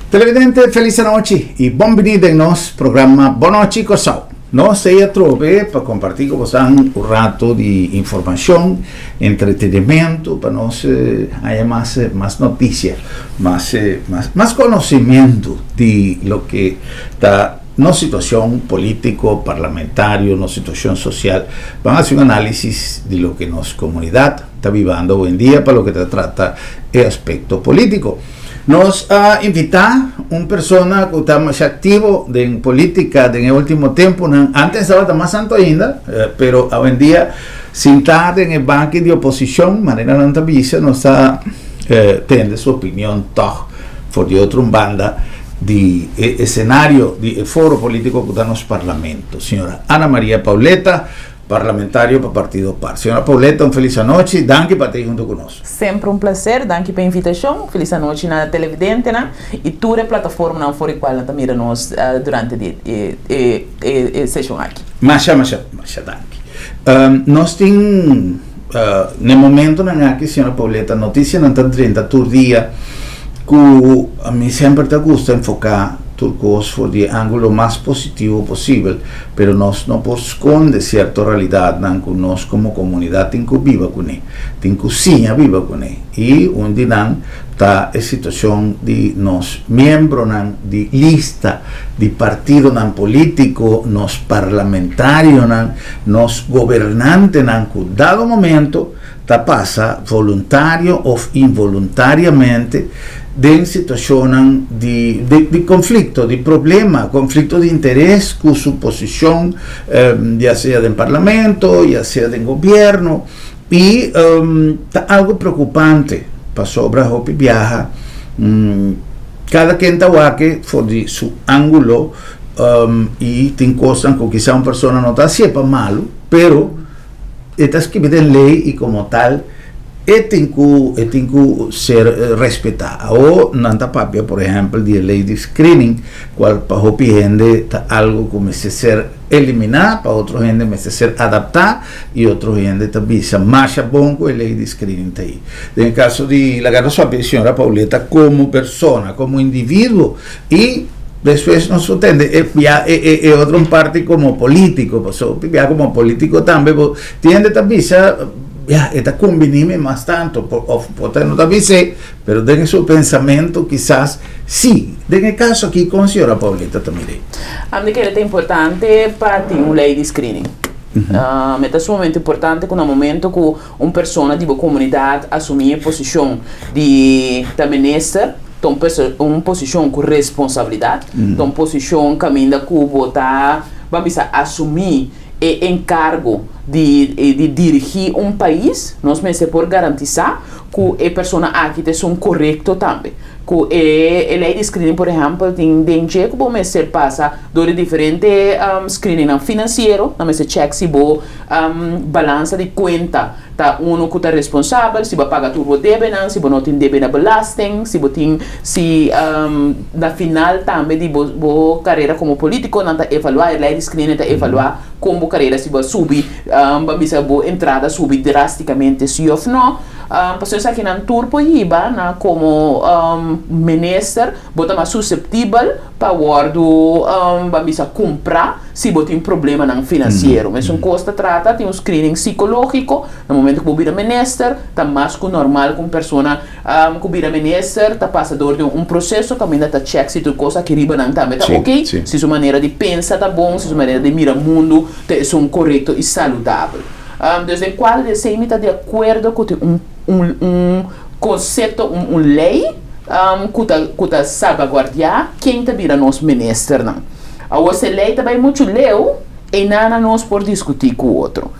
Televidente, felis anochi i bon biní den nos programa Bon Nochi Kòrsou. Nos ei atrobe pa kompartí ku bosan un ratu di informashon, entretenimentu, pa nos haña mas mas notisia, mas mas mas konosimentu di loke ta nos situashon polítiko, parlamentario, nos situashon sosial. Ban hasi un análisis di loke nos komunidat ta bibando oyendia pa loke ta trata e aspekto polítiko. Nos a invitá un persona ku ta masha aktivo den polítika den e último tempunan. Antes tabata mas santu ainda, pero awendia sintá den e banki di oposishon, manera nan ta bisa, nos ta tende su opinion tòg for di otro un banda di e esenario di e foro polítiko ku ta nos parlamento. Señora Ana Maria Pauletta. Parlamentario pa partido par. Señora Pauletta un felis anochi, danki pa ta ei hunto ku nos. Semper un placer, danki pa e invitacion. Felis anochi na televidentenan y tur e plataformanan for e cual nan ta mira nos durante di e sesion aki. Masha masha masha danki. Nos tin na e momentonan aki señora Pauletta noticianan ta drenta tur dia ku mi semper ta gusta enfoca tur cos for di e angulo mas positivo posibel. Pero nos no por skonde sierto realidatnan ku nos komo komunidat tin ku biba kuné, tin ku siña biba kuné. I un di nan ta e situashon di nos miembronan di lista di partidonan polítiko, nos parlamentarionan, nos gobernantenan ku dado momento ta pasa voluntario of involuntariamente den situacionnan di di conflicto, di problema, conflicto di interes cu su posicion ya sea den parlamento, ya sea den gobierno y ta algo preocupante pasobra hopi biaha cada ken ta wak for di su angulo y tin cosnan cu kisa un persona no ta hacié pa malo pero E ta skibi den ley y como tal e tin cu e tin cu ser respeta. Awo nan ta papia por ehempel di e ley di screening cual pa hopi hende ta algo cu mester ser elimina, pa otro hende mester ser adapta y otro hende ta bisa masha bon cu e ley di screening ta ahi. Den e caso di laga nos papia di señora Pauleta como persona, como individuo y Despues nos por tende e bia e e e otro un parti como politico, paso bia como politico tambe bo tiende ta bisa ya e ta cumbini mi mas tanto por of por ta no ta bis'é, pero den su pensamento kisas si. Den e caso aki con señora Paulita ta mir'é? Ami kere ta importante pa tin un ley di screening. E ta sumamente importante cu na momento cu un persona di bo comunidad asumi e posicion di ta minister, Ta un un posishon ku responsabilidat, ta un posishon kaminda ku bo ta, ban bisa, asumí e enkargo di di dirigí un pais, nos mester por garantisá ku e persona aki ta esun korekto tambe. Ku e e lei di screening por ehèmpel tin den dje ku bo mester pasa dor di diferente screeningnan finansiero, nan mester chèk si bo balansa di kuenta Ta unu ku ta responsabel si bo a paga tur bo debenan, si bo no tin debe na belasting, si bo tin si na final tambe di bo bo karera komo politiko nan ta evaluá, e lei di screening ta evaluá kon bo karera si bo a subi bo a bisa bo entrada a subi drastikamente si òf no. Pasobra esakinan tur por hiba na komo minister bo ta mas suseptibel pa wòrdu bo a bisa kumprá. Si bo tin problemanan finansiero. Mesun kos ta trata tin un screening sikológiko. Na momento ku bo bira minister, ta mas ku normal ku un persona ku bira minister ta pasa dor di un proseso kaminda ta chèk si tur kos aki riba nan tambe ta oké, si su manera di pensa ta bon, si su manera di mira mundu ta esun korekto i saludabel. Dus den kuadro di esei mi ta di akuerdo ku tin un un konsepto, un lei ku ta ku ta salbaguardiá ken ta bira nos ministernan. Awor si e lei ta bai muchu leu, einana nos por diskutí ku otro.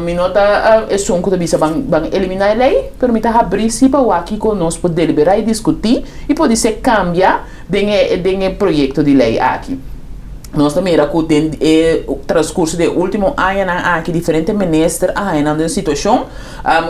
Mi no ta esun ku ta bisa ban ban eliminá e lei, pero mi ta habrí sí pa wak kiko nos por deliberá i diskutí i podisé kambia den e den e proyekto di lei aki. Nos ta mira ku den e transkurso di e último añanan aki diferente minister a haña nan den situashon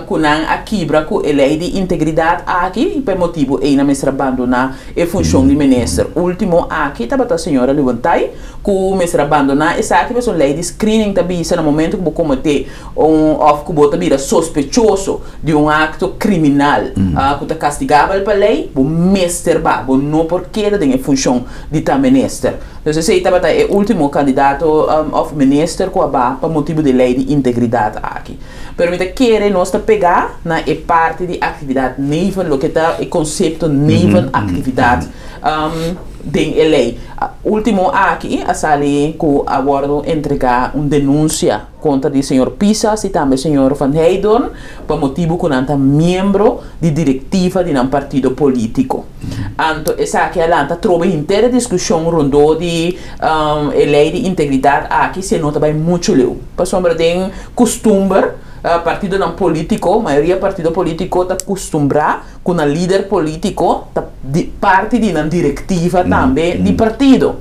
ku nan a kibra ku e lei di integridat aki i pa e motibu ei nan mester a bandoná e funshon di minister. Último aki tabata señora Lewentai ku mester a bandoná esaki pasobra lei di screening ta bisa na momento ku bo kometé un òf ku bo ta bira sospechoso di un akto kriminal ku ta kastigabel pa lei, bo mester ba, bo no por keda den e funshon di ta minister. Dus esei tabata e ultimo kandidato òf minister ku a ba pa motibu di lei di integridat aki. Pero mi ta kere nos ta pegá na e parti di aktividat neven, loke ta e konsepto nevenaktividat den e lei. Ultimo aki a sali ku a wòrdu entregá un denunsia kontra di señor Pisas i tambe señor Van Heydoorn pa motibu ku nan ta miembro di direktiva di nan partido polítiko. Anto esaki a lanta trobe henter e diskushon rondó di e lei di integridat aki si e no ta bai muchu leu. Pasobra den kustumber partidonan polítiko, mayoria partido polítiko ta kustumbrá ku nan lider polítiko ta parti di nan direktiva tambe di partido.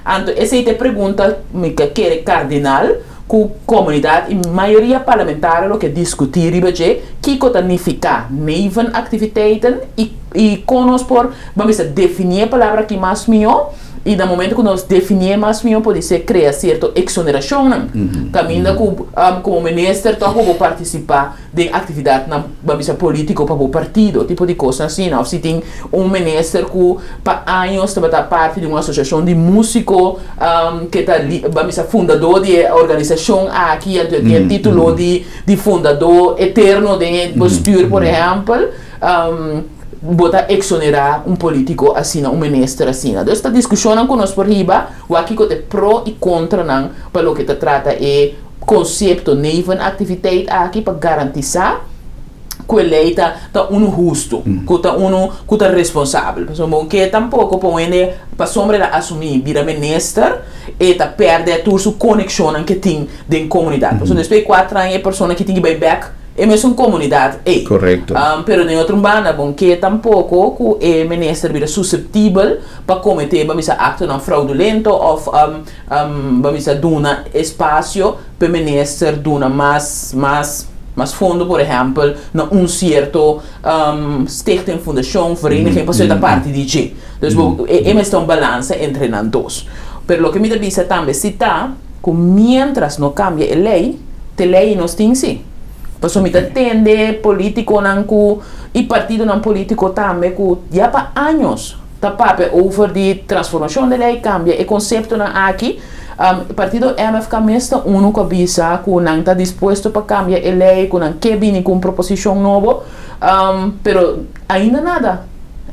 Anto esei ta e pregunta mi ta kere kardinal ku komunidat i mayoria parlamentario lo ke diskutí riba dje, kiko ta nifiká nevenactiviteiten i i kon nos por, ban bisa, definí e palabra aki mas mihó i na momento ku nos definié mas mihó podisé krea sierto eksonerashonnan kaminda ku komo minister tòg bo por partisipá den actividadnan ban bisa politico pa bo partido, tipo di cosnan asina, of si tin un minister cu pa años tabata parti di un asociacion di musico ke ta ban bisa fundador di e organisacion aki, anto e tin e titulo di di fundador eterno den e bestuur por ehempel, bo ta exonera un politico asina, un minister asina. Dus ta discusionnan cu nos por hiba, wak kico ta e pro y contranan pa loke ta trata e konsepto nevenactiviteit aki pa garantisá ku e lei ta ta unu hustu, ku ta unu ku ta responsabel. Pasobra bo ke tampoko pa un hende pasobra el a asumí bira minister e ta pèrdè tur su konekshonnan ke tin den komunidat. Pasobra despues di kuater aña e persona ki tin ki bai bèk e mesun komunidat ei. Pero den otro banda bo ke tampoko ku e minister bira suseptibel pa kometé bo bisa aktonan fraudulento òf Ba bisa duna espasio p'e minister duna mas mas mas fondo por ehèmpel na un sierto stichting, fundashon, vereniging pasobra e ta parti di dje. Dus bo e mester un balansa entre nan dos. Pero loke mi ta bisa tambe si ta ku miéntras no kambia e lei, te lei nos tin si. Pasobra mi ta tende politikonan ku i partidonan politiko tambe ku ya pa años ta papia over di transformashon di lei, kambia e konseptonan aki. Partido MFK mes ta unu ku a bisa ku nan ta dispuesto pa kambia e lei, ku nan ke bini ku un proposishon nobo, pero ainda nada,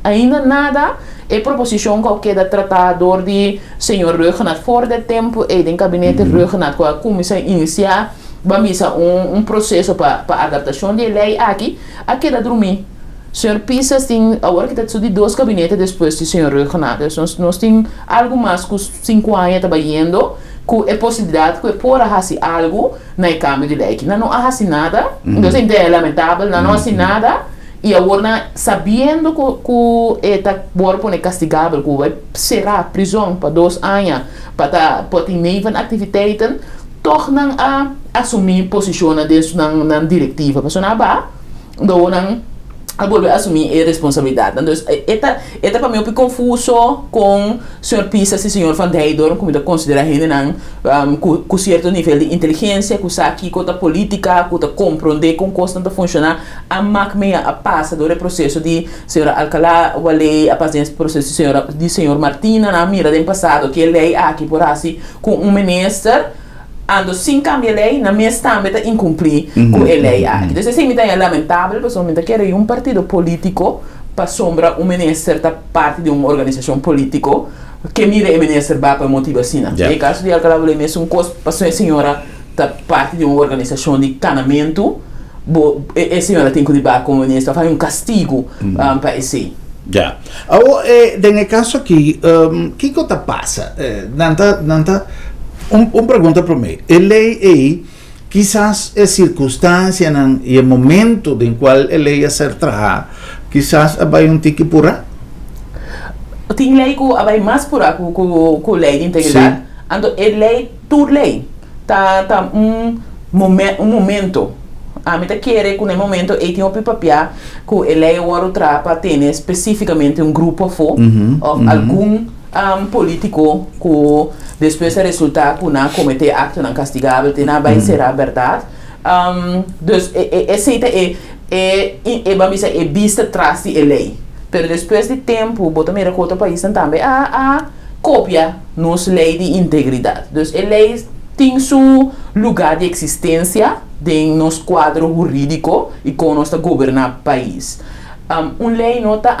ainda nada. E proposishon ku a keda tratá dor di señor Rhuggenaath for di e tempu ei den kabinete Rhuggenaath ku a kuminsá inisiá, ban bisa un proseso pa adaptashon di e lei aki, a keda drumí. Señor Pisas tin awor ki ta su di dos gabinete despues di señor Rhuggenaath. Dus nos nos tin algu mas ku sinku aña ta bayendo ku e posibilidat ku e por a hasi algu na e kambio di lei aki. Nan no a hasi nada, entonces e ta lamentabel, nan no a hasi nada i awor nan sabiendo ku ku e ta wòrdu pone kastigabel ku bai será prizòn pa dos aña pa ta por tin nevenactiviteiten, tòg nan a asumí posishonnan den su nan nan direktiva. Pasobra nan a ba. Dor nan a bolbe asumí e responsabilidatnan. Dus e ta e ta pa mi hopi konfuso kon señor Pisas i señor Van Dijdoorn ku mi ta konsiderá hendenan ku ku sierto nivel di inteligensia, ku sa kiko ta polítika, ku ta komprondé kon kosnan ta funshoná, a mak mea a pasa dor e proseso di señora Alcalá Wallé, a pasa den e proseso di señora di señor Martina, nan a mira den pasado ke lei aki por hasi ku un minister. Anto sin cambia ley, nan mes tambe ta incumpli cu e ley aki. Entonces esey mi ta haña lamentabel pasobra mi ta kere un partido politico pasobra un minister ta parti di un organisacion politico ke mira e minister ba pa e motibo asina. Den e caso di Alcalá Bolé mes un cos pasobra e señora ta parti di un organisacion di canamento bo e señora tin cu di ba como minister of hay un castigo pa esey. Ya. Awor, den e kaso aki, kiko ta pasa? Nan ta, nan ta, un, un pregunta promé. E lei ei, kisas e sirkunstansianan i e momento den kual e lei a ser trahá, kisas a bai un tiki purá? Tin lei ku a bai mas purá ku, ku, ku lei di integridat. Anto e lei, tur lei, ta un momento. Ami ta kere ku na e momento ei tin hopi papia ku e lei a wòrdu traha pa tene spesífikamente un grupo afó òf algun polítiko ku despues a resultá ku nan a kometé aktonan kastigabel te nan a bai será bèrdat. Dus esei ta e e ban bisa e bista tras di e lei. Pero despues di tempu bo ta mira ku otro paisnan tambe a kopia nos lei di integridat. Dus e lei tin su lugá di eksistensia den nos kuadro hurídiko i kon nos ta goberná pais. Un lei no ta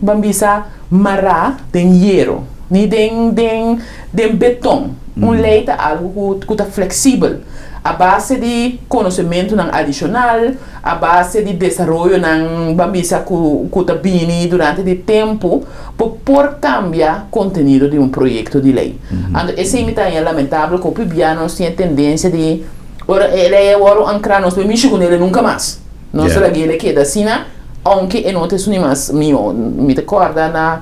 ban bisa mará den yero ni den den den beton. Un lei ta algu ku ku ta fleksibel a base di konosementunan adishonal, a base di desaroyonan ban bisa ku ku ta bini durante di tempu bo por kambia kontenido di un proyekto di lei. Anto esei mi ta haña lamentabel ku hopi bia nos tin e tendensia di ora e lei a wòrdu ankrá nos no mishi kuné nunka mas. Nos lag'é keda asina, ounke e no ta esun di mas mihó. Mi ta kòrda na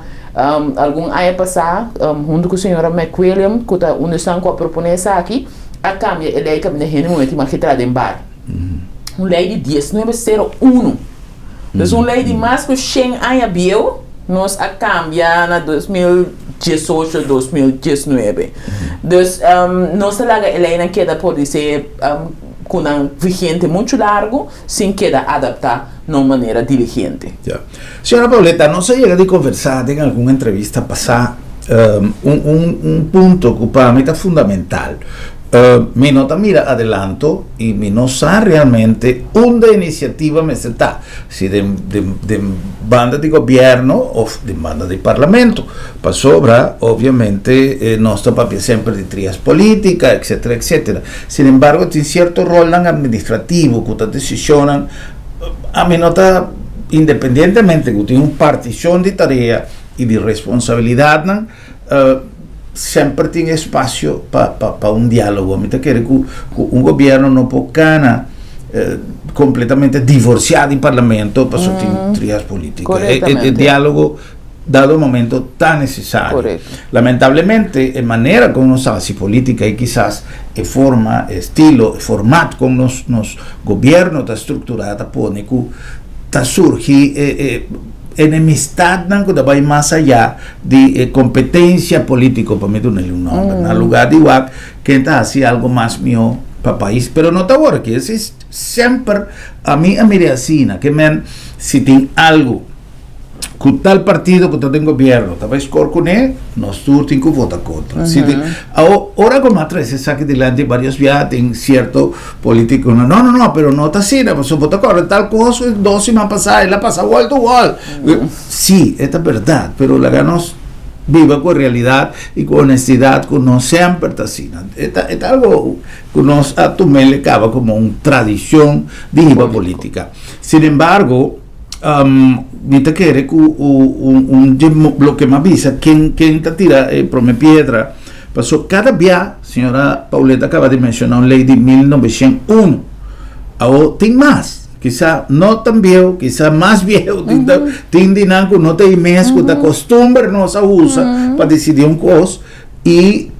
algun aña pasá, huntu ku señora McWilliam, ku ta un di esnan ku a proponé esaki, a kambia e lei kaminda hende muhé tin mag entra den bar. Un lei di diesnuebe sero unu. Dus un lei di mas ku shen aña bieu, nos a kambia na 2018, 2019. Dus nos ta laga e leinan keda por di ser ku nan vigente muchu largu sin keda adaptá na un manera diligente. Ya. Señora Pauletta, nos a yega di konversá den algun entrevista pasá un un un punto ku pa mi ta fundamental. Mi no ta mira adelanto i mi no sa realmente unda e inisiativa mester ta, si den den den banda di gobièrnu òf den banda di parlamento. Pasobra, obviamente, nos ta papia semper di trias política, etcétera, etcétera. Sin embargo, tin cierto rolnan administrativo cu ta decisionnan, ami no ta, independientemente cu tin un particion di tarea y di responsabilidadnan, semper tin espacio pa un dialogo. Mi ta kere cu un gobierno no por cana completamente divorcia di parlamento pasobra tin trias política. E dialogo dado momento ta necesario. Lamentablemente e manera con nos haci politica y kisas e forma, e estilo, e format con nos nos gobierno ta structura ta pone cu ta surgi e e enemistadnan cu ta bay mas aya di e competencia politico, pa mi duna el un nomber, na lugar di wak ken ta haci algo mas miho pa pais. Pero no ta awor aki, esi semper ami a mira asina, ke men si tin algo ku tal partido ku ta den gobierno ta bai skor kuné, nos tur tin ku vota kontra. Si tin, awo ora ku mi a trese esaki dilanti varios bia tin sierto politikonan, no, no, no, pero no ta asina, pasobra bo ta kòrda tal kos dos siman pasá el a pasa wall to wall. Sí, e ta bèrdat, pero laga nos biba ku e realidat i ku honestidat ku no semper ta asina. E ta, e ta algo ku nos a tum'el kaba komo un tradishon di hiba politika. Sin embargo, Mi ta kere ku un dje loke mi a bisa ken ken ta tira e prome piedra paso kada bia señora Pauletta a kaba di menshoná un lei di 1901 awo tin mas kisa no tan bieu kisa mas bieu tin ta tin di nan ku no ta e mes ku ta kostumber nos a usa pa disidí un kos i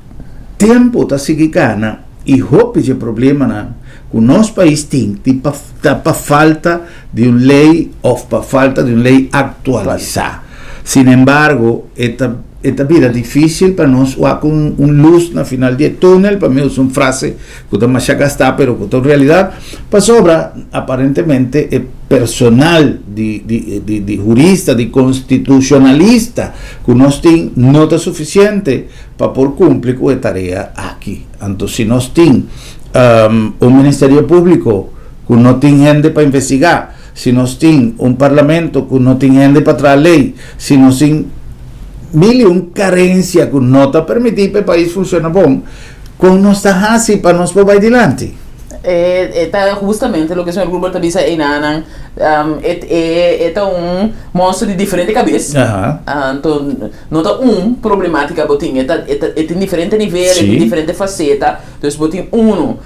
tempu ta sigui kana i hopi dje problemanan ku nos pais tin tin pa ta pa falta di un ley of pa falta di un ley actualisa. Sin embargo, e ta e ta bira dificil pa nos wak un un luz na final di e tunel, pa mi usa un frase cu ta masha gasta pero cu ta un realidad, pasobra aparentemente e personal di di di di hurista, di constitucionalista cu nos tin no ta suficiente pa por cumpli cu e tarea aki. Anto si nos tin un Ministerio Publico ku no tin hende pa investigá, si nos tin un Parlamento ku no tin hende pa traha lei, si nos tin mil i un karensia ku no ta permití pa e pais funshoná bon, kon nos ta hasi pa nos por bai dilanti? E ta hustamente loke señor Gruber ta bisa einanan, e ta un monster di diferente kabes. Anto no ta un problematica bo tin, e ta e tin diferente nivel, e tin diferente faceta, dus bo tin uno.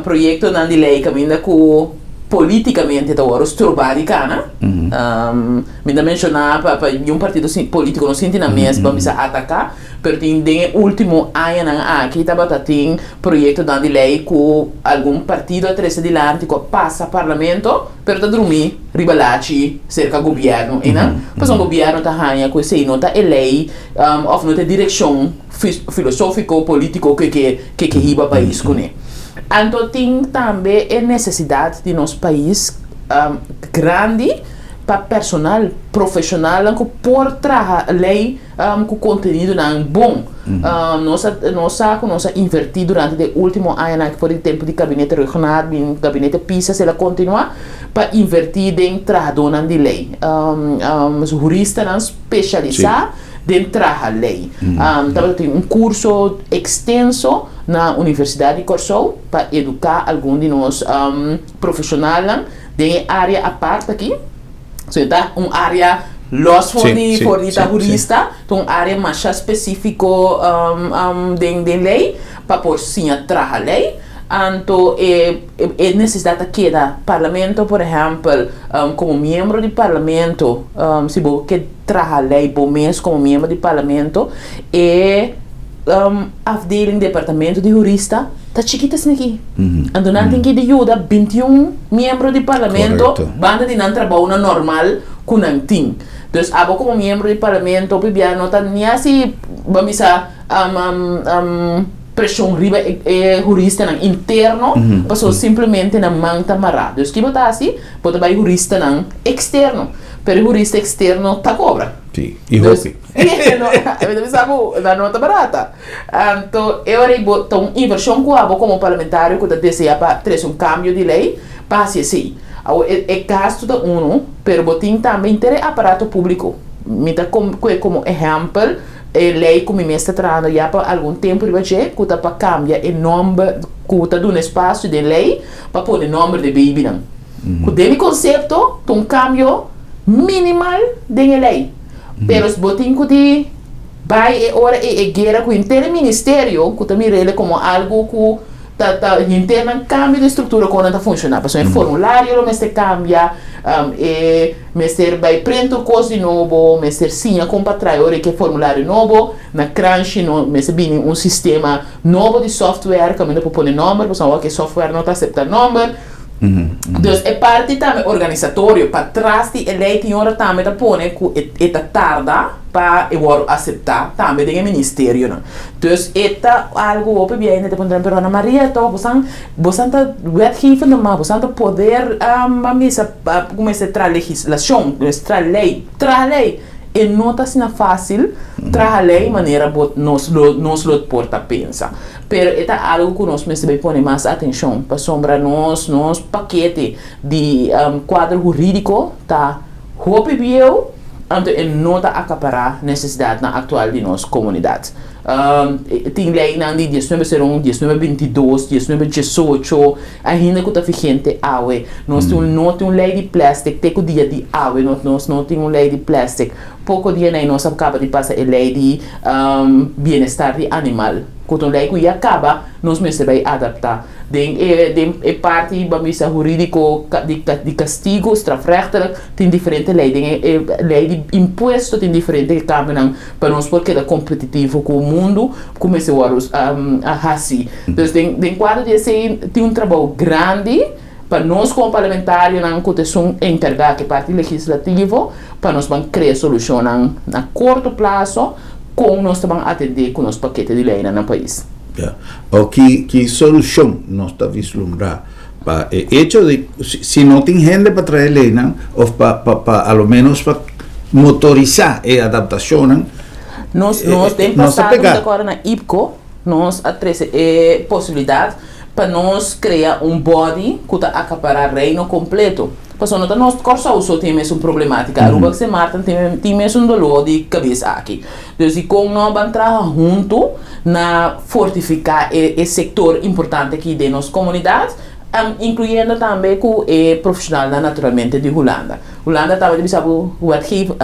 Proyektonan di lei kaminda ku Políticamente ta wòrdu strobá di kana. Mi ta menshoná pa niun partido polítiko no sinti nan mes pa bisa ataká, pero tin den e último añanan aki tabata tin proyektonan di lei ku algun partido a trese dilanti ku a pasa parlamento, pero ta drumí riba lachi serka gobièrnu einan, pasobra gobièrnu ta haña ku esei no ta e lei òf no ta e direkshon filosófiko, polítiko ku e ke hiba pais kuné. Anto tin tambe e nesesidat di nos pais grandi pa personal, profeshonalnan ku por traha lei ku kontenidonan bon. Nos a nos sa ku nos a invertí durante di e último añanan aki for di tempu di Gabinete Rhuggenaath bin Gabinete Pisas el a kontinuá pa invertí den trahadónan di lei, huristanan speshalisá den traha lei. Tabata tin un kurso ekstenso na Universidat di Kòrsou pa eduká algun di nos profeshonalnan den e área apart aki. So e ta un área lòs for di for di ta hurista, ta un área masha spesífiko den den lei pa por siña traha lei. Anto e e nesesidat ta keda. Parlamento por ehèmpel, komo miembro di parlamento si bo ke traha lei bo mes komo miembro di parlamento, e afdeling, departamento di hurista ta chikito asina aki. Anto nan tin ki di yuda 21 miembro di parlamento banda di nan trabounan normal ku nan tin. Dus abo komo miembro di parlamento hopi bia no ta ni hasi ban bisa preshon riba e huristanan interno pasobra simplemente nan man ta mará. Dus ki bo ta hasi? Bo ta bai huristanan eksterno. Pero e hurista eksterno ta kobra. Sí, i hopi. No, mi ta bisa bo, nan no ta barata. Anto e ora ei bo ta un invershon ku abo komo parlamentario ku ta deseá pa trese un kambio di lei pa hasi esei. Awor e gastu ta unu, pero bo tin tambe henter e aparato públiko. Mi ta kue komo ehèmpel e lei ku mi mes ta trahando ya pa algun tempu riba dje ku ta pa kambia e nòmber ku ta duna espasio den lei pa pone nòmber di beibinan. Ku den mi konsepto ta un kambio minimal den e lei. Pero si bo tin ku di bai e ora ei e guera ku henter e ministerio ku ta mir'el komo algu ku ta ta henter nan kambio di struktura kon nan ta funshoná. Pasobra e formulario lo mester kambia, e mester bai prent tur kos di nobo, mester siña kon pa trae ora e ke formulario nobo. Na kranshi no mester bini un sistema nobo di software kaminda por pone nòmber pasobra awor ke software no ta aseptá nòmber. Dus e parti tambe organisatorio patras di e lei tin ora tambe ta pone ku e ta tarda pa e wòrdu aseptá tambe den e ministerionan. Dus e ta algu hopi bia hende ta puntra mi pero Ana Maria tòg bosan bosan ta wetgevende macht bosan ta poder ban bisa ku mester traha legislashon mester traha lei traha lei e no ta asina fásil traha lei manera bo nos lo nos lo por ta pensa. Pero e ta algu ku nos mester bai pone mas atenshon, pasobra nos nos pakete di kuadro hurídiko ta hopi bieu, anto e no ta akapará nesesidatnan aktual di nos komunidat. Tin leinan di diesnuebe sero un, diesnuebe bintidos, diesnuebe diesocho ainda ku ta vigente awe. Nos tin un no tin un lei di plèstik te ku dia di awe nos no tin un lei di plèstik. Poko dia nei nos a kaba di pasa e lei di bienestar di animal, ku ta un lei ku ya kaba nos mester bai adaptá. Den e den e parti ban bisa hurídiko di di kastigu, strafrechtelijk, tin diferente lei. Den e lei di impuesto tin diferente kambionan pa nos por keda kompetitivo ku mundu ku mester wòrdu hasi. Dus den den kuadro di esei tin un trabou grandi. Pa nos komo parlamentarionan ku ta esun enkargá ku e parti legislativo pa nos ban krea solushonnan na korto plaso kon nos ta ban atendé ku nos pakete di leinan na pais. Ya. O ki ki solushon nos ta vislumbrá pa e echo di si no tin hende pa trae leinan òf pa pa pa a lo ménos pa motorisá e adaptashonnan Nos nos den nos ta pasado mi pegá. ta kòrda na IPKO nos a trese e posibilidat pa nos krea un body ku ta akapará Reino kompleto. Pasobra no ta nos Kòrsou so tin e mesun problematika, Aruba ku Sint Maarten tin mesun doló di kabes aki. Dus dikon no ban traha huntu na fortifiká e sektor importante aki den nos komunidat, inkluyendo tambe ku e profeshonalnan naturalmente di Hulanda. Hulanda tabata bisa bo wetgever,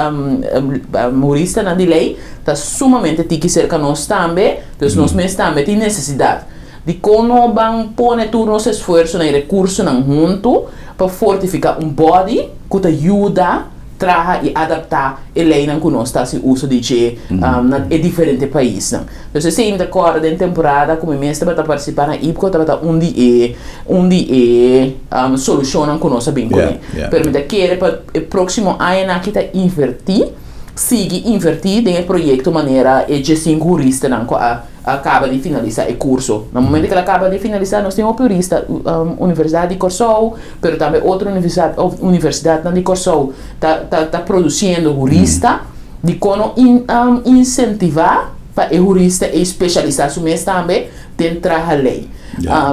huristanan di lei ta sumamente tiki serka nos tambe, dus nos mes tambe tin nesesidat. Dikon no ban pone tur nos esfuersonan i rekursonan huntu pa fortifiká un body ku ta yuda traha i adaptá e leinan ku nos ta hasi uso di dje na e diferente paisnan? Dus esei mi ta kòrda den temporada ku mi mes tabata partisipá na IPCO tabata un di e un di e solushonnan ku nos a bin kuné. Pero mi ta kere pa e próksimo añanan aki ta invertí, sigui invertí den e proyekto manera e diesinku huristanan ku a a kaba di finalisá e kurso. Na momento ku el a kaba di finalisá nos tin hopi hurista, Universidat di Kòrsou, pero tambe otro universidatnan di Kòrsou ta ta ta produsiendo hurista. Dikon no insentivá pa e hurista ei spesialisá su mes tambe den traha lei?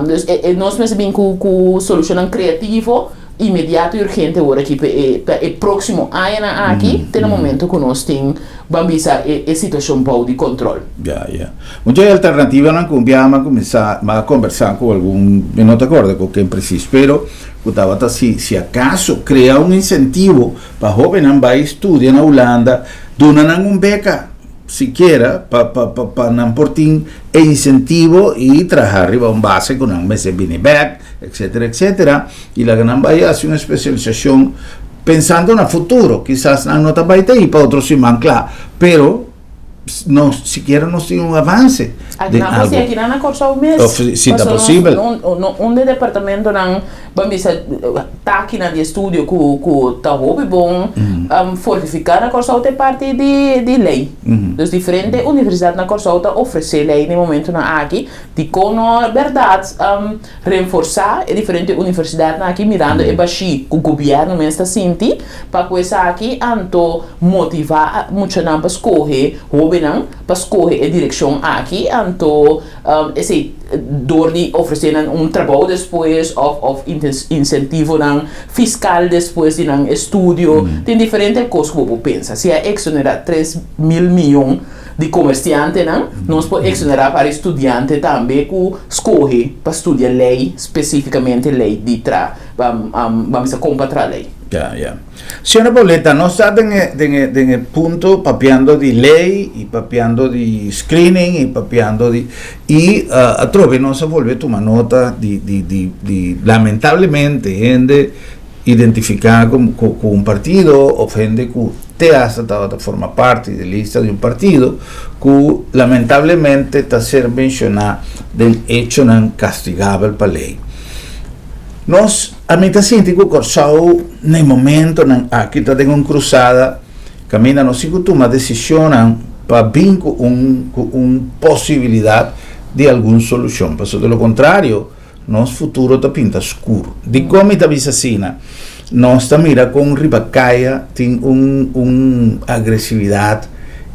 Dus nos mester bin ku solushonnan kreativo, inmediato i urgente ora aki pa e pa e próksimo añanan aki te na momento ku nos tin ban bisa e situashon bou di kontrol. Ya, ya. Mucha e alternativanan ku un biaha mi a kuminsá, mi a kombersá ku algun, mi no ta kòrda ku ken presis, pero ku tabata si si akaso krea un insentivo Pa hóbennan bai studia na Hulanda, duna nan un beka sikiera pa pa pa pa nan por tin e insentivo i traha riba un base ku nan mester bini bèk, etsetera, etsetera, i laga nan bai hasi un espesialisashon pensando na futuro. Kisas nan no ta bai ta i pa otro siman kla, pero nos sikiera nos tin un avance den algo. Aki akinan na Kòrsou mes. Of si ta posibel. Un de departamentonan ban bisa takinan di estudio ku ku ta hopi bon fortifiká na Kòrsou ta e parti di di lei. Dus diferente universidat na Kòrsou ta ofresé lei na e momentonan aki. Dikon no bèrdat Reforsá e diferente universidatnan aki mirando e bashí ku gobièrnu mes ta sinti pa ku esaki, anto motivá muchanan pa skohe, hóbennan pa skohe e direkshon aki, anto esei dor di ofresé nan un trabou despues òf òf insentivonan fiskal despues di nan estudio. Tin diferente kos ku bo por pensa. Si a eksonerá 3000 mion di komersiantenan, nos por eksonerá para e studiante tambe ku skohe pa studia lei, spesífikamente lei di tra, ban bisa kon pa tra lei. Ya, ya. Señora Pauletta, nos ta den e, den e, den e punto papiando di lei i papiando di screening i papiando di, i atrobe nos a bolbe tuma nota di, di, di, di lamentablemente hende identifiká ku ku un partido òf hende ku te hasta tabata forma parti di lista di un partido ku lamentablemente ta ser menshoná den echonan kastigabel pa lei. Nos, ami ta sinti ku Kòrsou na e momentonan aki ta den un krusada kaminda nos tin ku tuma desishonnan pa bin ku un ku un posibilidat di algun solushon, pasobra de lo kontrario Nos futuro ta pinta skur. Dikon mi ta bisa asina? Nos ta mira kon riba kaya tin un un agresividat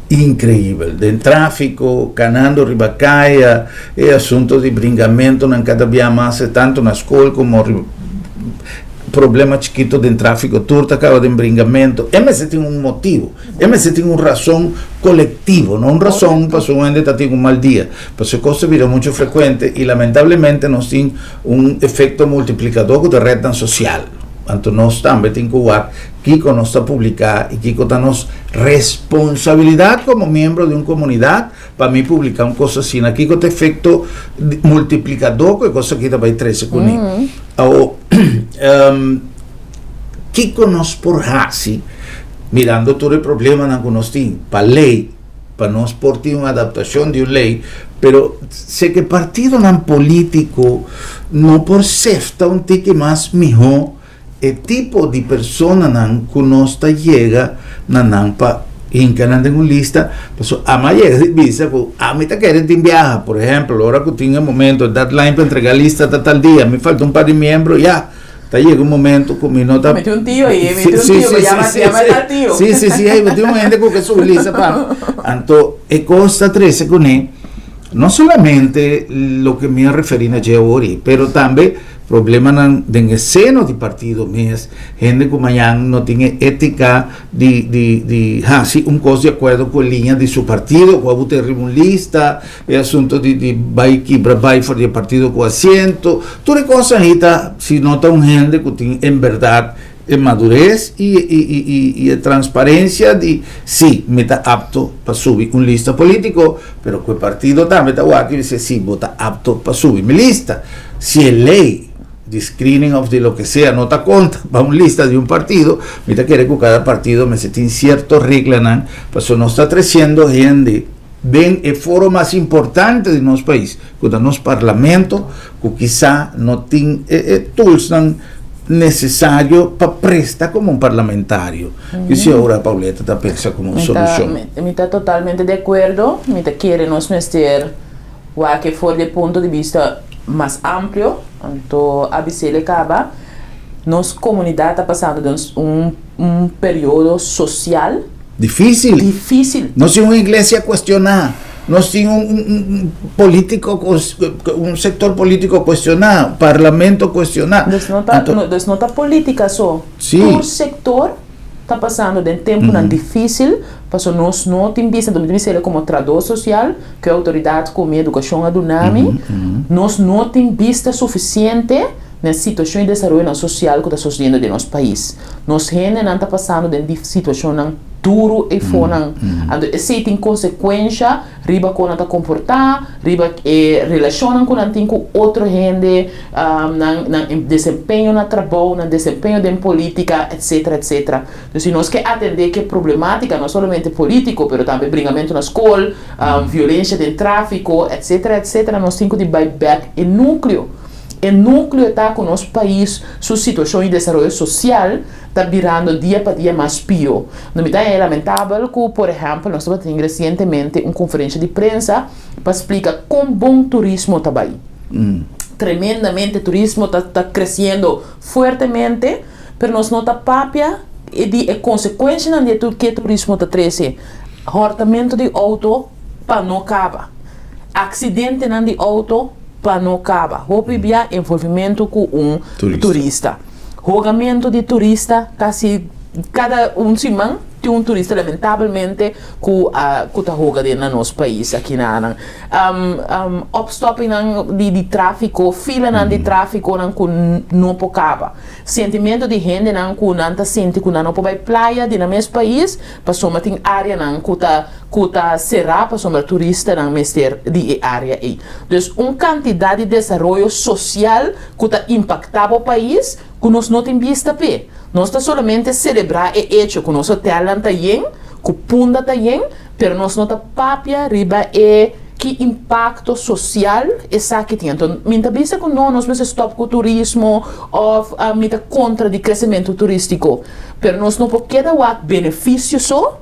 inkreibel. Den tráfiko, kanando riba kaya, e asunto di bringamentunan kada bia mas, tantu na skol komo riba problema chikito den tráfiko tur ta kaba den bringamentu. E mester tin un motibu. E mester tin un rason kolektivo, no un rason pasobra un hende ta tin un mal dia. Pasobra e kos ta bira muchu frekuente i lamentablemente nos tin un efekto multiplikadó ku ta retnan sosial. Anto nos tambe tin ku wak kiko nos ta publiká i kiko ta nos responsabilidat komo miembro di un komunidat pa mi publiká un kos asina. Kiko ta efekto multiplikadó ku e kos aki ta bai trese kuné. Awor, Kiko nos por hasi mirando tur e problemanan ku nos tin pa lei, pa nos por tin un adaptashon di un lei, pero se ku e partidonan polítiko no por sefta un tiki mas mihó e tipo di personanan ku nos ta yega na nan pa hinka nan den un lista, pasobra ami a yega di bisa ku ami ta kere tin biaha, por ehèmpel ora ku tin e momento e deadline pa entrega lista ta tal dia, mi falta un par di miembro, ya. Ta yega un momento ku mi no ta. Mete un tio ahí, mete un tio, llama, llama tal tio. Sí, sí, sí, hey, mete un hende ku ke subi lista pa mi. Anto e kos ta trese kuné no solamente loke mi a referí na dje awor ei, pero tambe problemanan den e seno di partido mes, hende ku mañan no tin e étika di di di hasi un kos di akuerdo ku e liña di su partido, ku a bot'é riba un lista. E asunto di di bai kibra bai for di e partido ku asiento, tur e kosnan ei ta si no ta un hende ku tin en bèrdat E madurez y y e transparencia di si mi ta apto pa subi un lista politico, pero cu e partido tambe ta wak y bisa si bo ta apto pa subi mi lista. Si e ley di screening of di loke sea no ta conta pa un lista di un partido, mi ta kere cu cada partido mester tin cierto reglanan pasobra nos ta treciendo hende den e foro mas importante di nos pais, cu ta nos parlamento, cu kisa no tin e toolsnan necesario pa presta como un parlamentario. Kisi ora Pauletta ta pensa como un solucion? Mi ta totalmente di acuerdo. Mi ta kere nos mester wak e for di e punto di bista mas amplio. Anto a bis'el caba, nos comunidad ta pasando den un periodo social. Difícil. Difícil. Nos tin un iglesia cuestioná. Nos tin un político, un sector político cuestioná, parlamento cuestioná. Dus no ta, dus no ta política so. Sí. Tur sector ta pasando den temponan difícil, paso nos no tin bista, mi ta bisa el como trahador social, cu e autoridad cu mi educacion a duna mi, nos no tin bista suficiente na e situacion y desaroyonan social cu ta sucediendo den nos pais. Nos hendenan ta pasando den situacionnan duru eyfonan. Anto esey tin consecuencia riba con nan ta comporta, riba e relacionnan cu nan tin cu otro hende, nan nan desempeño na trabou, nan desempeño den politica, etcetera, etcetera. Entonces si nos ke atende ke problematica, no solamente politico, pero tambe bringamento na scol, violencia den trafico, etcetera, etcetera, nos tin cu di bay bek e nucleo. E núkleo ta ku nos pais su situashon i desaroyo sosial ta birando dia pa dia mas pio. No mi ta haña lamentabel ku, por ehèmpel, nos tabatin resientemente un konferensha di prensa pa splika kon bon turismo ta bai. Tremendamente turismo ta ta kresiendo fuertemente, pero nos no ta papia di e konsekuenshanan di e ke turismo ta trese. Hòrtamentu di outo pa no kaba, aksidentenan di outo. Pa no kaba hopi bia envolvimentu ku un turista. Hogamentu di turista kasi kada un siman tin un turista lamentabelmente ku a ku ta hoga den na nos pais aki na nan. Opstoppingnan di di trafiko, filanan di trafikonan ku no por kaba. Sentimentu di hendenan ku nan ta sinti ku nan no por bai playa di nan mes pais pasobra tin areanan ku ta ku ta será pasobra turistanan mester di e área ei. Dus un kantidat di desaroyo sosial ku ta impaktá bo pais ku nos no tin bista p'e. Nos ta solamente selebrá e echo ku nos hotelnan ta yen, ku Punda ta yen, pero nos no ta papia riba e ki impakto sosial esaki tin. Anto mi ta bisa ku no, nos mester stòp ku turismo òf mi ta kontra di kresementu turístiko, pero nos no por keda wak benefisio so.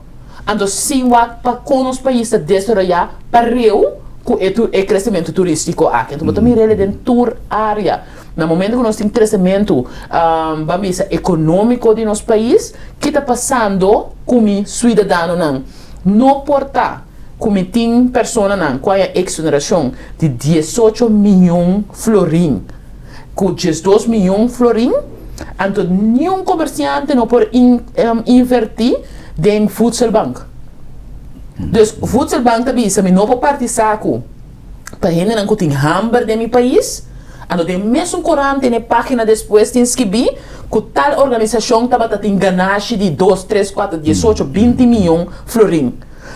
Anto sin wak pa kon nos pais ta desaroyá pareu ku e e kresementu turístiko aki. Anto bo ta mira el den tur área. Na momento ku nos tin kresementu ban bisa ekonómiko di nos pais, ki ta pasando ku mi suidadanonan? No por ta ku mi tin personanan ku haya eksonerashon di diesocho miyon florin ku diesdos miyon florin, anto niun komersiante no por invertí den voedselbank. Dus voedselbank ta bisa mi no por parti saku pa hendenan ku tin hamber den mi pais, anto den mesun korant den e pagina despues tin skibí ku tal organisashon tabata tin ganashi di dos, tres, kuater, diesocho, binti miyon florin.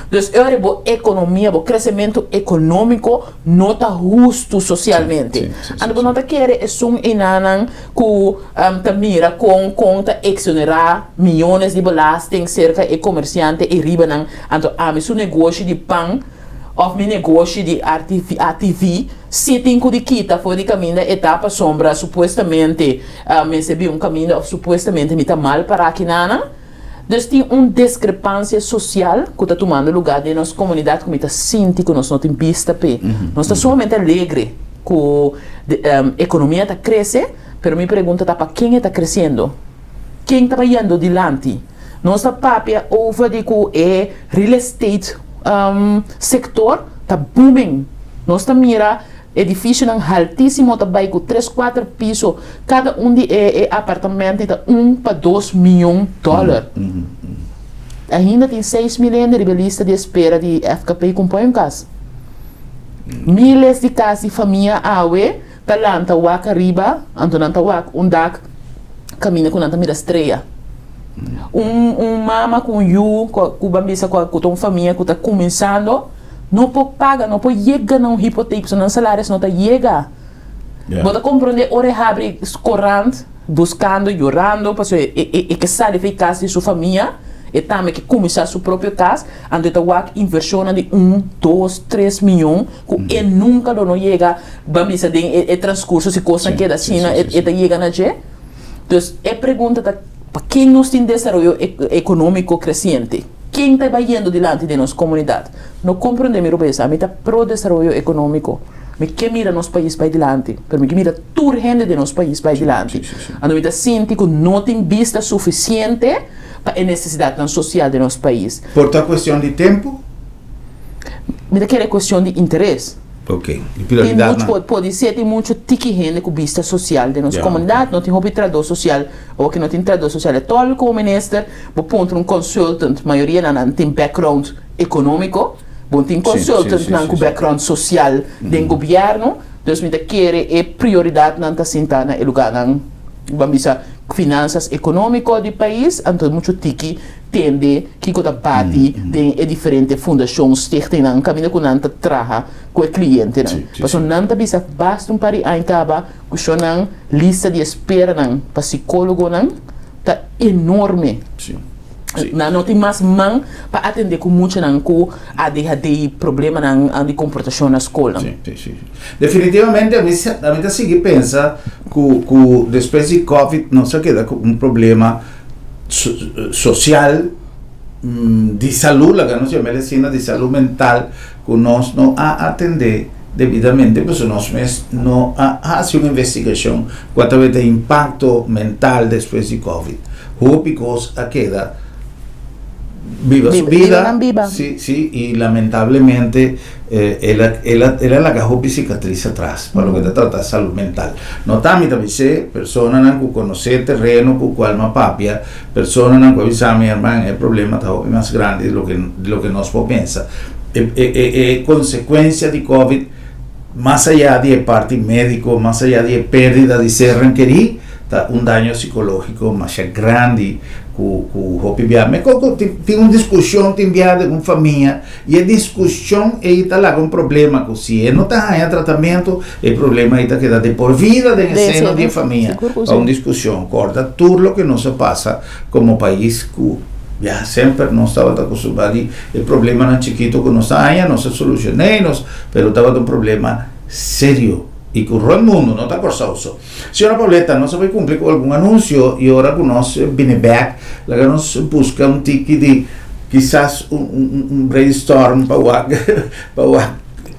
Dus e ora bo ekonomia, bo kresementu ekonómiko no ta hustu sosialmente. Anto bo no ta kere esun enanan ku ta mira kon kon ta eksonerá miyones di belasting serka e komersiante ei riba nan, anto ami su negoshi di pan òf mi negoshi di ATV si tin ku di kita for di kaminda e ta pasobra supuestamente mester bin un kaminda òf supuestamente mi ta mal pará kinanan. Dus tin un diskrepansia sosial ku ta tumando lugá den nos komunidat ku mi ta sinti ku nos no tin bista p'e. Nos ta sumamente alegre ku ekonomia ta krese, pero mi pregunta ta pa ken e ta kresiendo? Ken ta bayendo dilanti? Nos ta papia over di ku e real estate sektor ta booming. Nos ta mira Edificionan haltisimo ta bay cu tres cuater piso, cada un di e e apartamento ta un pa dos miyon dollar. Ainda tin 6000 hende riba e lista di espera di FKP cu poi un cas. Miles di cas di famia awe ta lanta wak ariba, anto nan ta wak un dak. Kaminda ku nan ta mira strea. Un un mama ku un yu ku ban bisa ku ta un famia ku ta kuminsando no por paga, no por yega na un hipotek pasobra nan salaris no ta yega. Bo ta komprondé ora e habri korant buskando, yorando pasobra e e e ke sali for e kas di su famia, e tambe ke kuminsá su propio kas, anto e ta wak invershonnan di un, dos, tres miyon ku e nunka lo no yega, ban bisa den e e transkurso si kosnan keda asina e ta yega na dje. Dus e pregunta ta pa ken nos tin desaroyo ekonómiko kresiente? Ken ta bayendo dilanti den nos komunidat? No komprondé mi robes, ami ta pro desaroyo ekonómiko. Mi ke mira nos pais bai dilanti, pero mi ke mira tur hende den nos pais bai dilanti. Anto mi ta sinti ku no tin bista sufisiente pa e nesesidatnan sosial den nos pais. Por ta kuestion di tempu? Mi ta kere kuestion di interes. Ok, di prioridatnan. Tin muchu, podisé tin muchu tiki hende ku bista sosial den nos komunidat. No tin hopi trahadó sosial, awor ke no tin trahadó sosial etòl komo minister, bo puntra un consultant, mayoria nan nan tin background ekonómiko. Bo tin consultantnan ku background sosial den gobièrnu, dus mi ta kere e prioridatnan ta sinta na e lugánan, ban bisa, finansas ekonómiko di pais, anto muchu tiki tende kiko ta bati den e diferente fundashon, stichtingnan, kaminda ku nan ta traha ku e klientenan. Pasobra nan ta bisa basta un par di aña kaba ku shonnan lista di esperanan pa sikólogonan ta enorme. Nan no tin mas man pa atendé ku muchanan ku ADHD i problemanan di komportashon na skolnan. Sí, sí, sí. Definitivamente ami ami ta sigui pensa ku ku despues di covid nos a keda ku un problema sosial di salú, laga nos yama el asina, di salú mental ku nos no a atendé debidamente pasobra nos mes no a hasi un investigashon ku a tabata impakto mental despues di covid. Hopi kos a keda biba su bida, si, si, i lamentablemente el a, el a, el a laga hopi sikatris atras pa loke ta trata salud mental. No ta mi ta bis'é, personanan ku konosé tereno ku kual mi a papia, Personanan ku a bisa mi, Herman, e problema ta hopi mas grandi di loke di loke nos por pensa. E e e e konsekuensia di Covid, mas ayá di e parti médiko, mas ayá di e pérdida di sernan kerí, ta un daño sikológiko masha grandi ku ku hopi bia. Me koko tin tin un diskushon tin bia den un famia i e diskushon ei ta laga un problema ku si e no ta haña tratamentu, E problema ei ta keda de por vida den e seno di e famia pa un diskushon. Kòrda tur loke nos a pasa komo pais ku ya semper nos tabata akustumbrá di e problemanan chikitu ku nos a haña, nos a solushoné nos, pero tabata un problema serio i ku rònt mundu, no ta Kòrsou so. Señora Pauletta, nos a bai kumpli ku algun anunsio i ora ku nos bini bèk laga nos buska un tiki di kisas un brainstorm pa wak pa wak.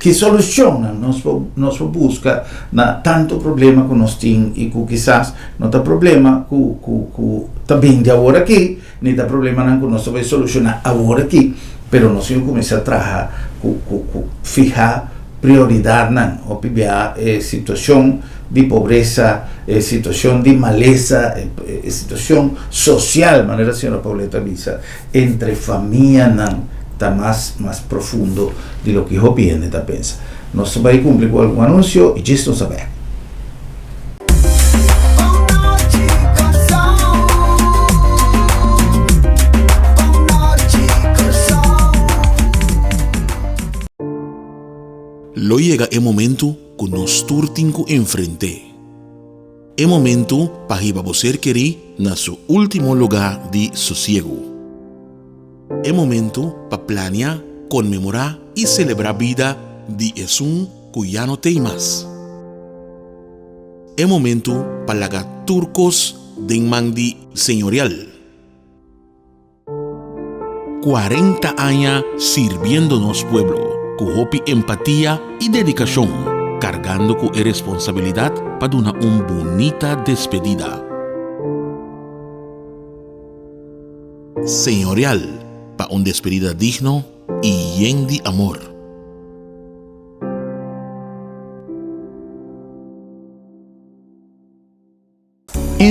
Ki solushonnan nos por nos por buska na tantu problema ku nos tin i ku kisas no ta problema ku ku ku ta bin di awor aki, ni ta problemanan ku nos ta bai solushoná awor aki, pero nos tin ku kuminsá traha ku ku ku fihá prioridatnan. Hopi bia e situashon di pobresa, e situashon di malesa, e e situashon sosial, manera señora Pauletta a bisa, entre famianan ta mas mas profundo di loke hopi hende ta pensa. Nos ta bai cumpli cu algun anuncio y djis nos ta bek. Lo yega e momento ku nos tur tin ku enfrent'é. E momento pa hiba bo ser kerí na su último lugá di sosiegu. E momento pa plania, konmemorá i selebrá bida di esun ku ya no t'ei mas. E momento pa laga tur kos den man di Señorial. 40 aña sirbiendo nos pueblo ku hopi empatia i dedikashon, kargando ku e responsabilidat pa duna un bunita despedida. Señorial pa un despedida digno i yen di amor.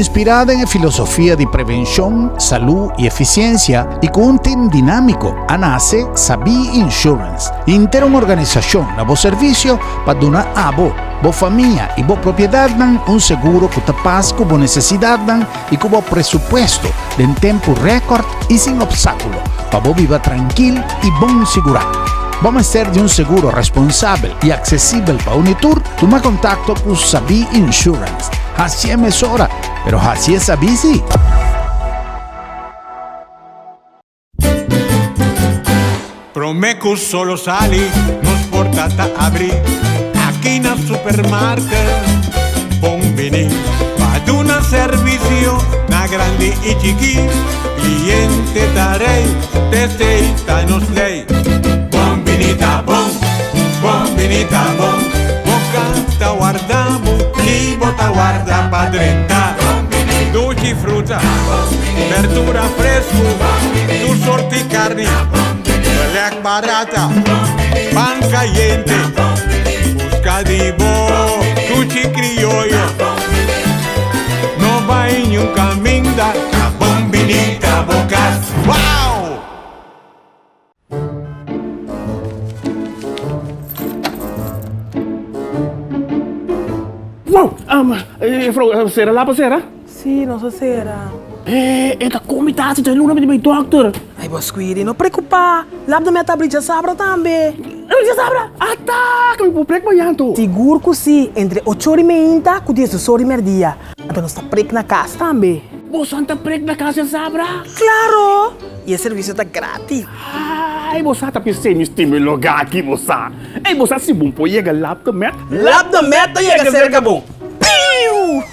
Inspirá den e filosofia di prevenshon, salú i efisiensia i ku un tim dinámiko, a nase Sabí Insurance, henter un organisashon na bo servisio pa duna abo, bo famia i bo propiedatnan un seguro ku ta pas ku bo nesesidatnan i ku bo presupuesto den tempu rèkòrt i sin opstákulo pa bo biba trankil i bon sigurá. Bo mester di un seguro responsabel i aksesibel pa un i tur? Tuma kontakto ku Sabí Insurance. Hasié mesora, pero hasié sabí sí! Prome cu solo sali, nos porta ta abri aki na Supermarket. Bon bini pa duna servicio na grandi y chiki. Cliente ta rey, t'esey ta nos ley. Bon bini ta bon, bon bini ta bon. Bo cas ta warda bo y bo ta warda pa drenta. Dushi fruta, berdura fresku, tur sorti karni, beleg barata, pan kayente, buska di bo dushi krioyo. No bai niun kaminda, ta bon bini ta bo kas. Wow! Wow! Juffrouw, sera lapa sera? Sí, nos a sera. Eh, e ta komi ta hasi dje luna mi di bai dokter. Ay, bo Squiri, no preocupa. Lap de mi a ta abri djasabra tambe. Abri djasabra? Ata! Ku mi por prek mañan anto? Sigur ku sí, entre ocho ora i meinta ku diesdos ora i merdia. Anto nos ta prek na kas tambe. Boso ta prek na kas djasabra? Klaro! I e servisio ta gratis. Ay, bo sa ta p'esei mi stima e lugá aki, bo sa. Ey, bo sa si bon por yega Lap de Met? Lap de Met ta yega serka bo. Piu!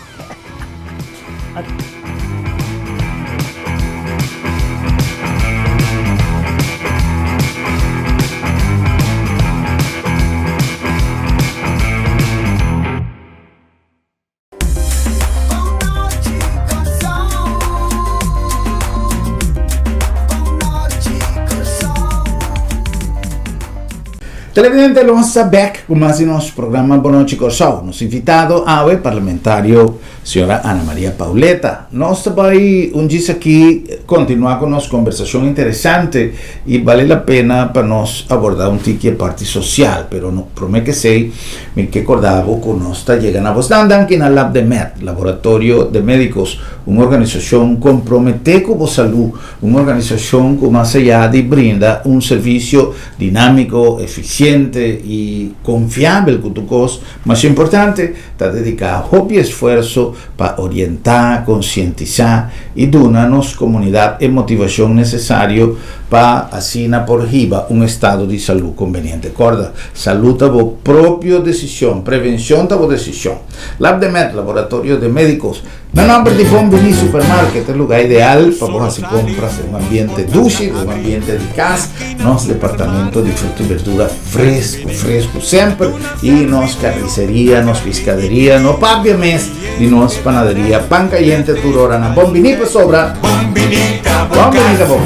Televidente, nos ta bek ku mas di nos programa Bon Nochi Kòrsou. Nos invitado awe, parlamentario señora Ana Maria Pauletta. Nos ta bai un djis aki kontinuá ku nos kombersashon interesante i bale la pena pa nos abordá un tiki e parti sosial, pero no promé ke esei Mi ke korda bo ku nos ta yega na bosnan danki na Lab de Med, Laboratorio de Médicos, un organisashon komprometé ku bo salú, un organisashon ku mas ayá di brinda un servisio dinámiko, efisiente i konfiabel ku tur kos mas importante, ta dediká hopi esfuerso pa orientá, konsientisá i duna nos komunidat e motivashon nesesario pa asina por hiba un estado di salú konbeniente. Kòrda, salú ta bo propio desishon, prevenshon ta bo desishon. Labdemed, Laboratorio de Médicos, na nòmber di Bon Biní Supermarket, e lugá ideal pa bo hasi kompras den un ambiente dushi, den un ambiente di kas. Nos departamento di fruta i berdura fresku, fresku semper i nos karniseria, nos piskaderia, no papia mes di nos panaderia, pan kayente tur ora na Bon Biní pasobra Bon Biní ta bo.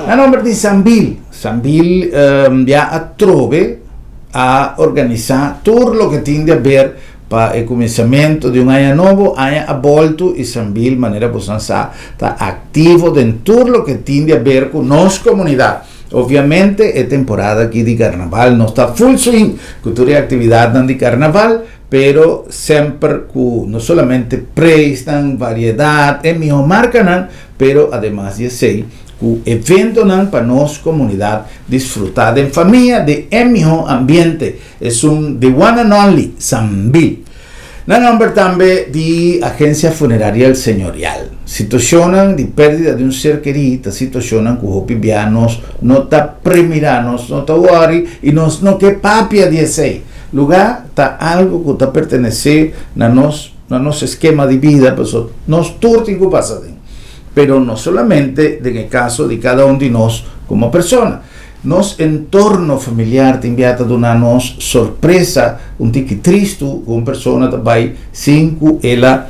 Na nomber di Sambil, Sambil ya atrobe a organisá tur loke tin di aber Pa e kuminsamentu di un aña nobo, aña a boltu i Sambil, manera bosan sa, ta aktivo den tur loke tin di aber ku nos komunidat. Obviamente e temporada aki di karnaval nos ta full swing ku tur e aktividatnan di karnaval, pero semper ku no solamente preisnan, variedat, e mihó markanan, pero ademas di esei ku eventonan pa nos komunidat disfrutá den famia den e mihó ambiente. Esun the one and only Sambil. Na nomber tambe di Agencia Funeraria El Señorial. Situacionnan di perdida di un ser kerí ta situacionnan cu hopi bia nos no ta premira, nos no ta worry y nos no ke papia di esey. Lugar ta algo cu ta pertenece na nos, na nos eskema di bida, pasobra nos tur tin cu pasa den. Pero no solamente den e caso di cada un di nos como persona. Nos entorno familiar tin bia ta duna nos sorpresa un tiki tristu ku un persona ta bai sin ku el a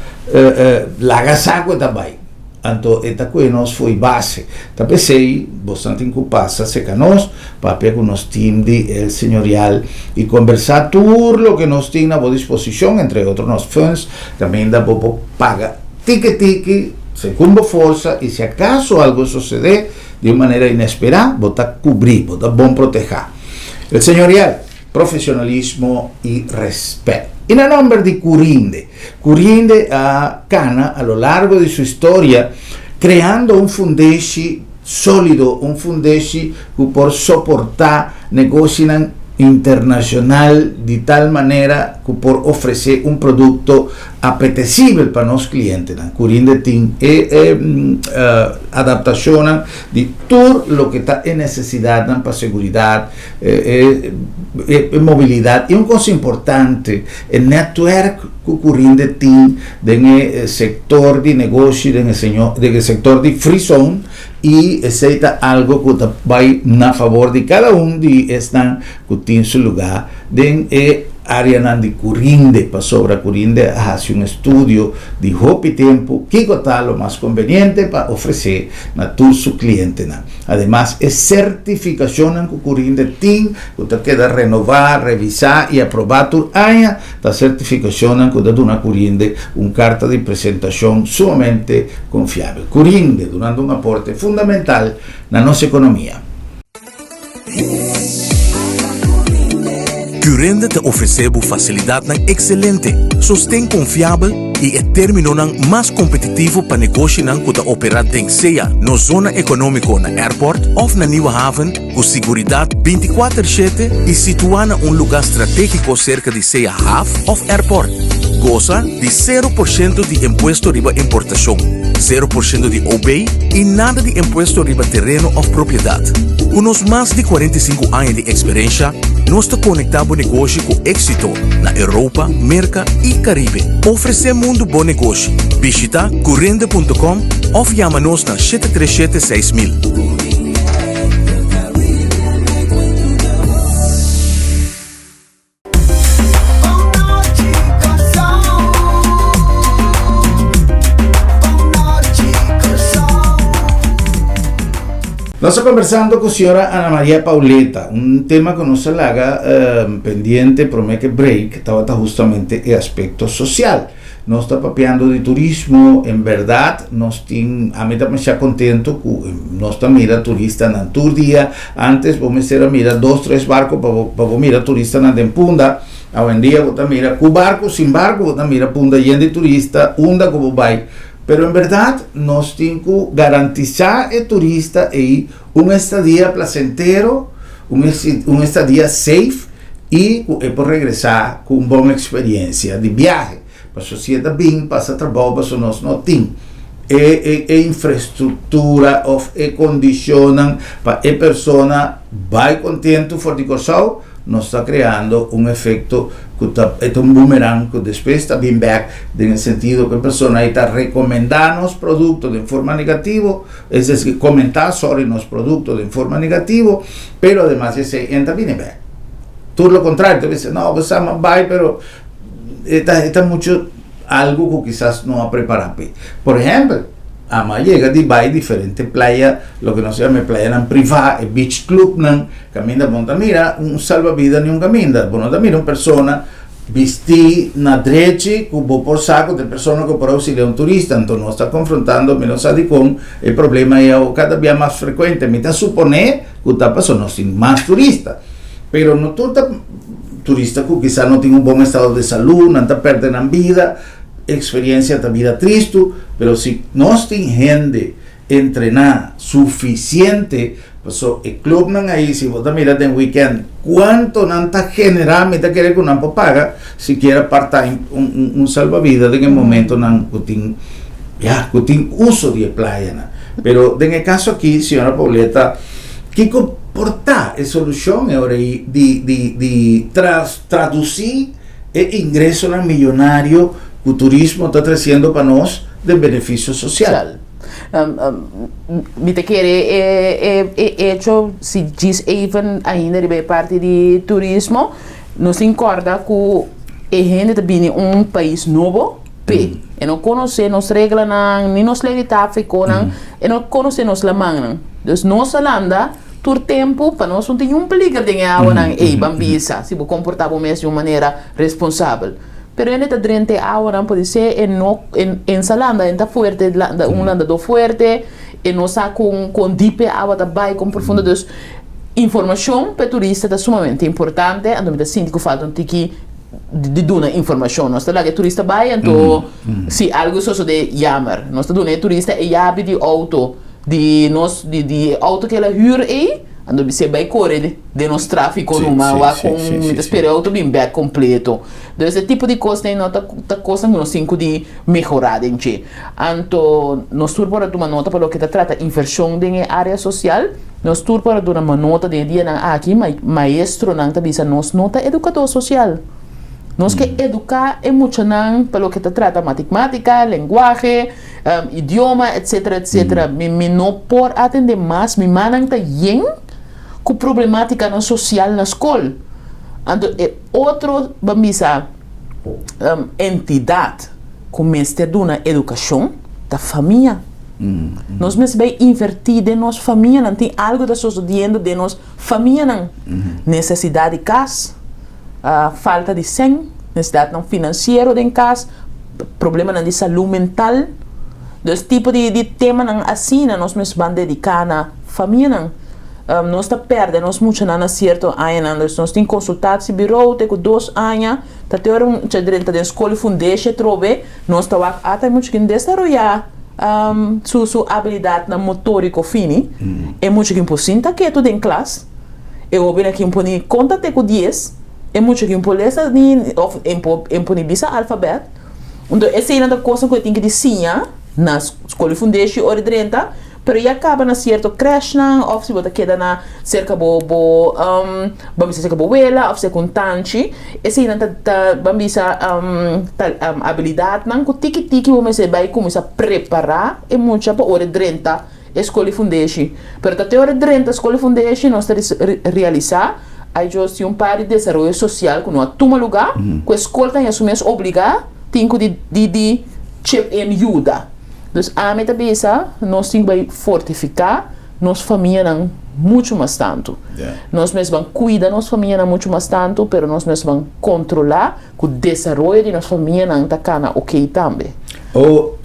laga sa ku e ta bai. Anto e ta kohe nos fo'i base. Ta p'esei bosnan tin ku pasa serka nos, papia ku nos tim di El Señorial i kombersá tur loke nos tin na bo disposishon, entre otro nos funds, kaminda bo por paga. Tiki tiki, segun bo forsa i si akaso algo sosodé di un manera inesperá, bo ta kubrí, bo ta bon protehá. El Señorial, profesionalismo i rèspèt. I na nòmber di Curinde. Curinde a kana a lo largo di su historia kreando un fundeshi sólido, un fundeshi ku por soportá negoshinan internashonal di tal manera ku por ofresé un produkto apetesibel pa nos klientenan. Curinde tin e adaptashonnan di tur loke ta e nesesidatnan pa seguridat, e mobilidat i un kos importante, e nètwèrk ku Curinde tin den e sektor di negoshi, den e sektor di free zone i esei ta algo ku ta bai na fabor di kada un di esnan ku tin su lugá den e áreanan di Curinde, pasobra Curinde a hasi un estudio di hopi tempu kiko ta lo mas konveniente pa ofresé na tur su klientenan. Ademas e sertifikashonnan ku Curinde tin ku ta keda renová, revisá i aprobá tur aña ta sertifikashonnan ku ta duna Curinde un karta di presentashon sumamente konfiabel. Curinde dunando un aporte fundamental na nos ekonomia. Curinde ta ofresé bo fasilidatnan ekselente, sosten konfiabel i e términonan mas kompetitivo pa negoshinan ku ta operá den sea nos zona ekonómiko na Airport òf na Nieuwe Haven ku siguridat bintikuater shete i situá na un lugá stratégiko serka di sea haf òf airport. Gosa di sero por shento di impuesto riba importashon, sero por shento di OB i nada di impuesto riba tereno òf propiedat. Ku nos mas di 45 aña di eksperensha, nos ta konektá bo negoshi ku éksito na Europa, Merka i Karibe. Ofresé mundu bo negoshi. Bishitá curende punto com òf yama nos na 737 6000. Nos ta conversando cu señora Ana Maria Pauleta, un tema cu nos a laga pendiente prome ke break tabata justamente e aspecto social. Nos ta papiando di turismo, en berdad nos tin, ami ta masha contento cu nos ta mira turistanan tur dia, antes bo mester a mira dos tres barco pa bo pa bo mira turistanan den Punda, awendia bo ta mira cu barco sin barco bo ta mira Punda yen di turista unda cu bo bay, pero en berdad nos tin cu garantisa e turista ey un estadia placentero, un un estadia safe, i ku e por regresá ku un bon eksperiencia di biahe. Pasobra si e ta bin pasa trabou pasobra nos no tin e e e infraestructura of e condicionnan pa e persona bai contento for di Kòrsou, nos ta creando un efecto ku ta e ta un boomerang ku despues ta bin bek den e sentido ku e persona ei ta recomendá nos producto den forma negativo, es decir, comenta sorry nos producto den forma negativo, Pero ademas di esei e ta bini bek. Tur lo contrario, ta bisa, no, bo sa, mi bai, pero e ta, e ta mucho algo cu kisas no a prepara p'e. Por ehempel, amo a yega di bai diferente playa, loke nos yama e playanan priva, e beach clubnan, caminda bo no ta mira un salbabida ni un caminda, bo no ta mira un persona Bisti na drechi ku bo por sa ku ta e persona ku por auxilia un turista. Anto nos ta konfrontando, mi no sa dikon e problema ei awo kada bia mas frekuente. Mi ta suponé ku ta pasobra nos tin mas turista. Pero no tur ta turista ku kisa no tin un bon estado di salú, nan ta pèrdè nan bida, eksperensia ta bira tristu. Pero si nos tin hende entrená sufisiente, paso e clubnan ahí si bo ta mira den weekend cuanto nan ta generá, mi ta kere cu nan por paga sikiera part time un un salbavida den e momentonan cu tin ya cu tin uso di e playanan. Pero den e caso aki señora Pauleta kico por ta e solucion e ora ahí di di di tras traduci e ingresonan miyonario cu turismo ta treciendo pa nos den beneficio social? Mi ta kere e hecho si djis even ainda riba e parti di turismo, nos tin kòrda ku e hende ta bini un pais nobo p'e. E no konosé nos reglanan, ni nos lei di tráfikonan, e no konosé nos lamannan. Dus nos a landa tur tempu pa nos no tin niun peliger den e awanan ei, ban bisa, si bo komportá bo mes di un manera responsabel. Pero hende ta drenta e awanan podisé e no e sa landa, e ta fuerte, landa un landadó fuerte, e no sa kon kon dip e awa ta bai, kon profundo. Dus informashon pa e turista ta sumamente importante, anto mi ta sinti ku falta un tiki di duna informashon. Nos ta laga e turista bai anto si algu sosodé yamer. Nos ta duna e turista e yabi di outo di nos di di e outo ku el a hür ei, anto bis'é bai kore den nos tráfiko numa wak kon mi ta spera e outo bin bèk kompleto. Dus e tipo di kosnan ei no ta ta kosnan ku nos tin ku di mehorá den dje. Anto nos tur por a tuma nota pa loke ta trata invershon den e área sosial. Nos tur por a duna nota den e dianan aki, ma maestronan ta bisa nos no ta edukadó sosial. Nos ke eduká e muchanan pa loke ta trata matikmátika, lenguahe, idioma, etsetera, etsetera. Mi mi no por atendé mas, mi mannan ta yen ku problemátikanan sosial na skol. Anto e otro, ban bisa, entidat ku mester duna edukashon ta famia. Nos mester bai invertí den nos famianan. Tin algu ta sosodiendo den nos famianan. Nesesidat di kas, falta di sèn, nesesidatnan finansiero den kas, problemanan di salú mental. Dus tipo di temanan asina nos mester ban dediká na famianan. Nos ta pèrdè nos muchanan na sierto añanan. Dus nos tin konsultatiebureau te ku dos aña. Ta te ora un mucha drenta den skol i fundeshe atrobe, nos ta wak ata e mucha kin desaroyá su su abilidatnan motóriko fini. E mucha kin por sinta ketu den klas, e hóbennan kin por ni konta te ku dies, e mucha kin por lesa ni òf e por e por ni bisa alfabèt. Enton eseinan ta kosnan ku e tin ki di siña na skol di fundeshi ora e drenta. Pero ya caba na cierto crèshnan of si bo ta keda na cerca bo bo ban bisa cerca bo wela of cerca un tanchi, eseinan ta ta ban bisa ta habilidadnan cu tiki tiki bo mester bay cuminsa prepara e mucha pa ora e drenta e scol di fundeshi. Pero ta te ora e drenta scol di fundeshi nos ta realisa ay Dios tin un par di desaroyo social cu no a tuma lugar cu e scol ta haña su mes obliga tin cu di di di chip in yuda. Dus ami ta bisa nos tin ku bai fortifiká nos famianan muchu mas tantu. Nos mes ban kuida nos famianan muchu mas tantu, pero nos mes ban kontrolá ku desaroyo di nos famianan ta kana oké tambe. O,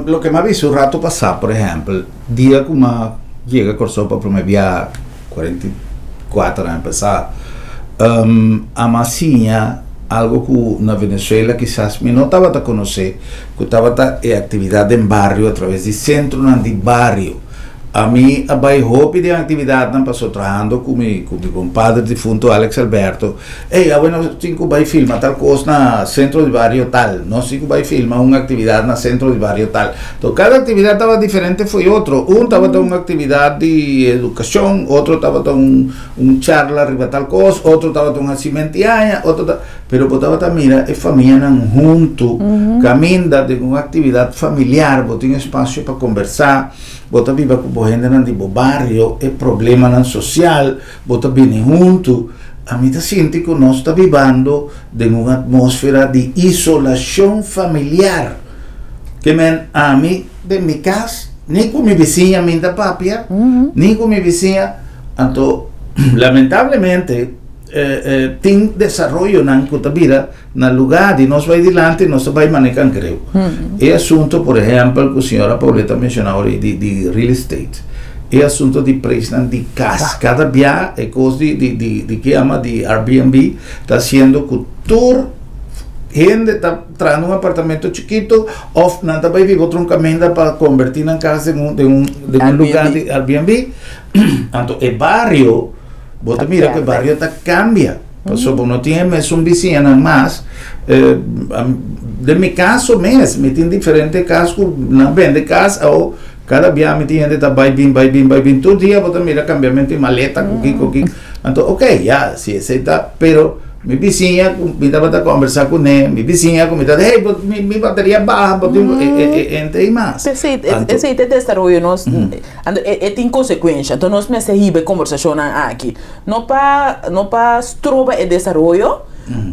loke mi a bisa un ratu pasá, por ehèmpel, dia ku mi a yega Kòrsou pa promé bia, 44 aña pasá, ami a siña algo ku na Venezuela kisas mi no tabata konosé, ku tabata e aktividat den bario atraves di sentronan di bario. Ami a bai hopi den aktividatnan paso trahando ku mi ku mi kompadre difunto Alex Alberto, Ey, awe nos tin ku bai filma tal kos na sentro di bario tal, nos tin ku bai filma un aktividat na sentro di bario tal. Enton kada aktividat tabata diferente fo'i otro. Un tabata un aktividat di edukashon, otro tabata un un charla riba tal kos, otro tabata un hasiment'i aña, otro ta. Pero bo tabata mira e famianan huntu kaminda den un aktividat familiar, bo tin espasio pa kombersá, bo ta biba ku bo hendenan di bo bario, e problemanan sosial, bo ta bini huntu. Ami ta sinti ku nos ta bibando den un atmósfera di isolashon familiar. Ke men ami den mi kas, ni ku mi bisiña mi ta papia, ni ku mi bisiña. Anto, lamentablemente, Tin desaroyonan ku ta bira na lugá di nos bai dilanti, nos ta bai manera kangreu. E asunto, por ehèmpel, ku señora Pauletta a menshoná ora ei di di real estate, e asunto di preisnan di kas, kada bia e kos di di di di ke yama di Airbnb ta hasiendo ku tur hende ta traha un apartamento chikitu òf nan ta bai biba otro un kaminda pa kombertí nan kas den un den un den un lugá di Airbnb. Anto e bario. Bo ta mira ku e bario ta kambia, pasobra bo no tin e mesun bisiñanan mas. Den mi kaso mes, mi tin diferente kas ku nan bende kas, awo kada bia mi tin hende ta bai bin, bai bin, bai bin. Tur dia bo ta mira kambiamentu di maleta ku kiko, kiko. Anto ok, ya, si esei ta, pero mi bisiña ku mi tabata kombersá kuné, mi bisiña ku mi ta, hey, bo mi bateria baha, bo tin ku, e hende ei mas. Esei, esei ta e desaroyo nos. Anto e e tin konsekuensha. Anto nos mester hiba e kombersashonnan aki. No pa no pa stroba e desaroyo,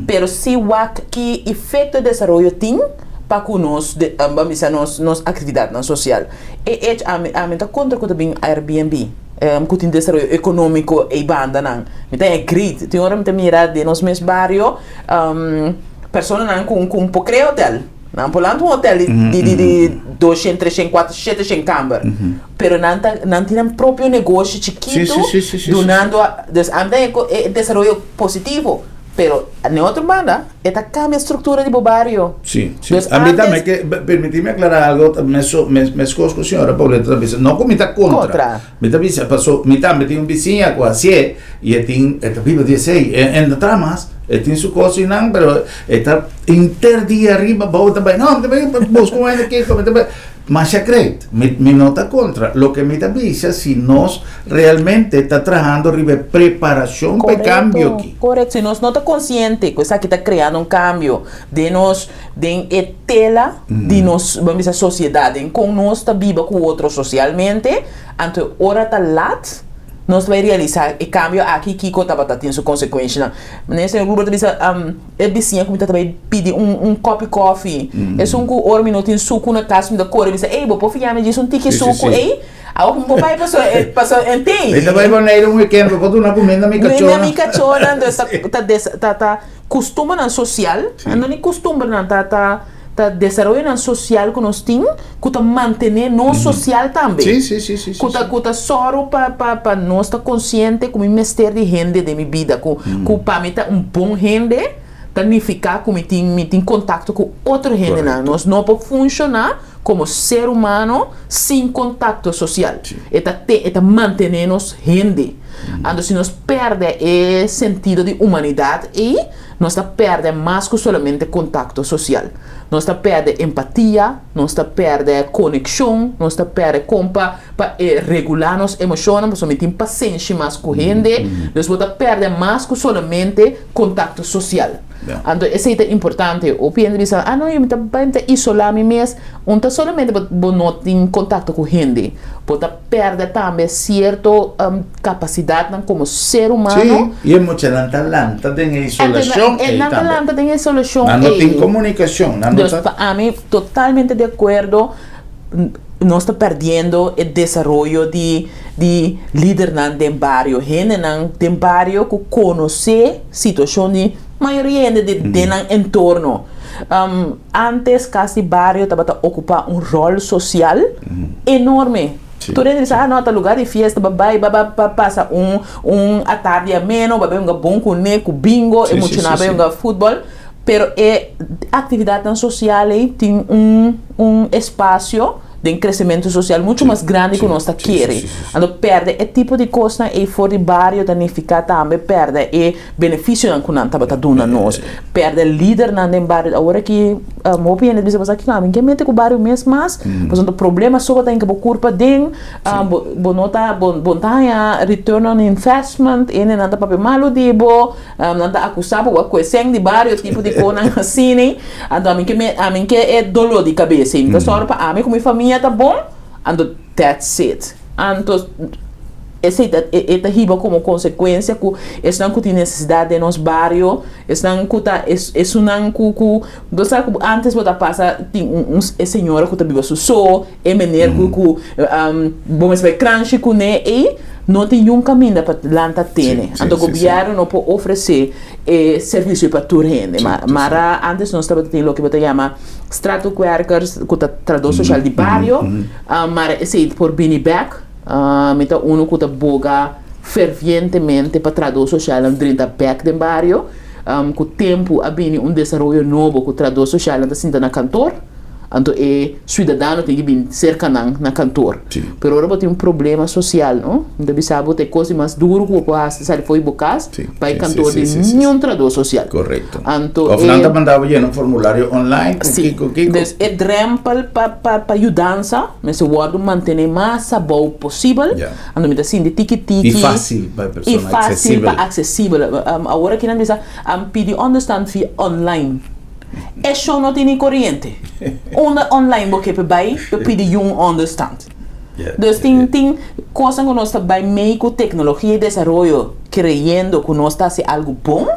pero si wak ki efekto e desaroyo tin pa ku nos de ban bisa nos nos aktividatnan sosial. E ech ami ami ta kontra ku ta bin Airbnb ku tin desaroyo ekonómiko ei bandanan. Mi ta agree. Tin ora mi ta mira den nos mes bario. Personanan ku ku por krea hotel. Nan por lanta un hotel di di di di doshen, treshen, kuater, sheteshen kamber. Pero nan ta nan tin nan propio negoshi chikitu dunando dus ami ta haña e desaroyo positivo. Pero na e otro banda e ta kambia struktura di bo bario. Sí, sí. A mi tambe ke permití mi aklará algo mesun meskos ku señora Pauletta ta bisa. No ku mi ta kontra. Mi ta bisa paso mi tambe tin un bisiña ku hasié i e tin e ta biba di esei. E no traha mas. E tin su kos einan pero e ta henter dia ariba abou ta bai no mi ta bai buska un hende kiko mi ta bai. Masha great. Mi mi no ta kontra. Loke mi ta bisa si nos realmente ta trahando riba e preparashon pa e kambio aki. Korekto. Si nos no ta konsiente ku esaki ta kreando un kambio den nos den e tela di nos bo bisa sosiedat, den kon nos ta biba ku otro sosialmente, anto e ora ta lat nos ta bai realisá e kambio aki kiko tabata tin su konsekuenshanan. Manera señor Gruber ta bisa e bisiña ku mi ta bai pidi un un kòpi kòfi, esun ku ora mi no tin suku na kas mi ta kore bisa ey bo por fiña mi djis un tiki suku ey, awor ku mi por bai pasobra e pasobra e tin. Mi ta bai Boneiru un weekend bo por duna kuminda mi kachónan. Mi kachónan, entonces ta ta ta ta Kustumbernan sosial, no ni kustumbernan, ta ta ta desaroyonan sosial ku nos tin ku ta mantené nos sosial tambe. Sí, sí, sí, sí, Ku ta ku ta sòru pa pa pa nos ta konsiente ku mi mester di hende den mi bida, ku ku pa mi ta un bon hende ta nifiká ku mi tin mi tin kontakto ku otro hendenan. Nos no por funshoná komo ser humano sin kontakto sosial. E ta te e ta mantené nos hende. Anto si nos pèrdè e sentido di humanidat ei, nos ta pèrdè mas ku solamente kontakto sosial. Nos ta pèrdè empatia, nos ta pèrdè konekshon, nos ta pèrdè kon pa pa e regulá nos emoshonnan, pasobra mi tin pasenshi mas ku hende. Dus bo ta pèrdè mas ku solamente kontakto sosial. Anto esei ta importante. Hopi hende bisa, ah no, mi ta bai, mi ta isolá mi mes. Un ta solamente bo bo no tin kontakto ku hende. Bo ta pèrdè tambe sierto kapasidatnan komo ser humano. Sí, i e muchanan ta lanta den e isolashon ei tambe. Nan ta lanta den e isolashon ei. Nan no tin komunikashon. Nan no ta. Dus pa ami totalmente di akuerdo, nos ta pèrdiendo e desaroyo di di lidernan den bario. Hendenan den bario ku konosé situashon di mayoria hende den nan entorno. Antes kas di bario tabata okupá un ròl sosial enorme. Tur hende bisa, ah no, ta lugá di fiesta, ba bai, ba ba pasa un un atardi ameno, ba bai hunga bon kuné, ku bingo, e muchanan a bai hunga futbòl. Pero e aktividatnan sosial ei tin un un espasio den kresementu sosial muchu mas grandi ku nos ta kere. Anto pèrdè e tipo di kosnan ei for di bario ta nifiká tambe pèrdè e benefisionan ku nan tabata duna nos. Pèrdè lidernan den bario. Awor aki hopi hende ta bisa bo sa ami ke mete ku bario mes mas pasobra problema so bo ta hinka bo kurpa den, bo no ta bo no ta haña return on investment, hendenan ta papia malu di bo. Nan ta akusá bo ku esèn di bario tipo di konan asina. Anto ami ke me ami ke e doló di kabes ei. Mi ta sòru pa ami ku mi famia ta bon, anto that's it. Anto esei ta e ta hiba komo konsekuensia ku esnan ku tin nesesidat den nos bario, esnan ku ta esunnan ku ku bo sa ku antes bo ta pasa tin un un e señora ku ta biba su so, E meneer ku ku bo mester bai kranshi kuné ei no tin yun kaminda pa lanta tene. Anto gobièrnu no por ofresé e servisio pa tur hende. Mara antes nos tabata tin loke bo ta yama straathoekwerkers ku ta trahadó sosial di bario, mara esei por bini bèk. Mi ta unu ku ta boga fervientemente pa trahadó sosialnan drenta bèk den bario. Ku tempu a bini un desaroyo nobo ku trahadó sosialnan ta sinta na kantor. Anto e suidadano tin ki bin serka nan na kantor. Pero ora bo tin un problema sosial, no? Mi ta bisa bo ta e kos di mas duru ku bo por hasi ta sali for di bo kas bai kantor di niun trahador sosial. Korekto. Anto Of nan ta manda bo yena un formulario online ku kiko kiko. Dus e drempel pa pa pa yudansa mester wòrdu mantené mas abou posibel. Anto mi ta sinti tiki tiki. I fásil pa e persona, I fásil pa aksesibel. Awor aki nan bisa pidi ònderstant via online. E show no tin ni koriente. Unda online bo ke pa bai pa pidi yun onderstand. Dus tin tin kosnan ku nos ta bai mei ku teknologia i desaroyo kreyendo ku nos ta hasi algu bon,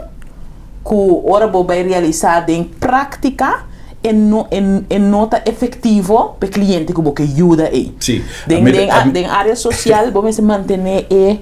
ku ora bo bai realisá den práktika e no e no ta efektivo pa e kliente ku bo ke yuda ei. Den den den área sosial bo mester mantené e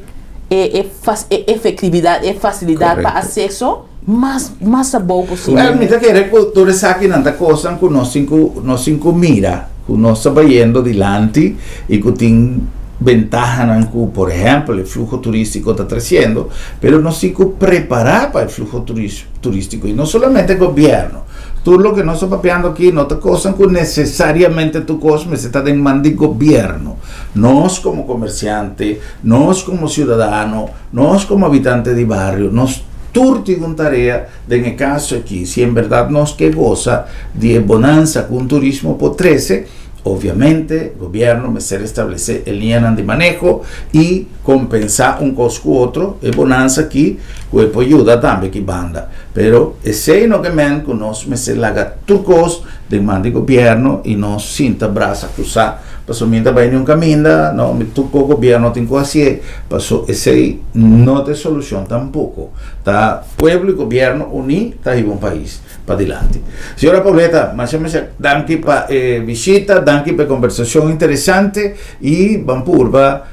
e e efektividat e fasilidat pa aseso. Mas mas abou posibel. Well, mi ta kere ku tur esakinan ta kosnan ku nos tin ku nos tin ku mira, ku nos ta bayendo dilanti i ku tin bentahanan ku, por ehèmpel, e fluho turístiko ta tresiendo, pero nos tin ku prepará pa e fluho turístiko i no solamente gobièrnu. Tur loke nos ta papiando aki no ta kosnan ku nesesariamente tur kos mester ta den man di gobièrnu. Nos komo komersiante, nos komo siudadano, Nos komo habitante di bario, nos tur tin un tarea den e kaso aki. Si en bèrdat nos ke gosa di e bonansa ku un turismo por trese, obviamente gobièrnu mester establesé e liñanan di maneho i kompensá un kos ku otro e bonansa aki ku e por yuda tambe ki banda. Pero esei no ke men ku nos mester laga tur kos den man di gobièrnu i nos sinta brasa krusá. Paso mi ta bai ni un caminda, no, mi tur cu gobierno tin cu hacié, paso esey no ta e solucion tampoco. Ta pueblo y gobierno uní ta hiba un pais padilanti. Señora Pauletta, masha masha danki pa e bishita, danki pa e conversacion interesante y ban purba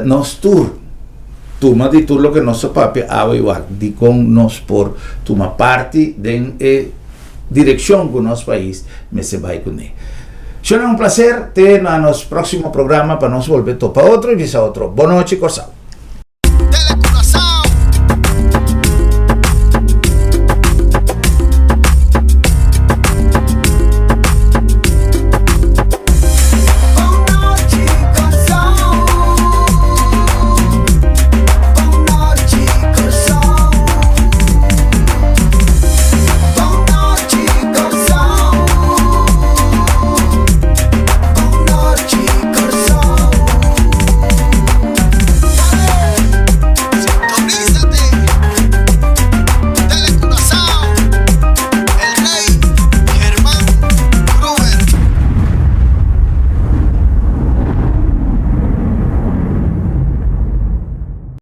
nos tur tuma di tur loke nos a papia awe y wak dicon nos por tuma parti den e direccion cu nos pais mester bay cune. Shona un placer, te na nos proximo programa pa nos bolbe topa otro y bisa otro. Bon nochi Corsou.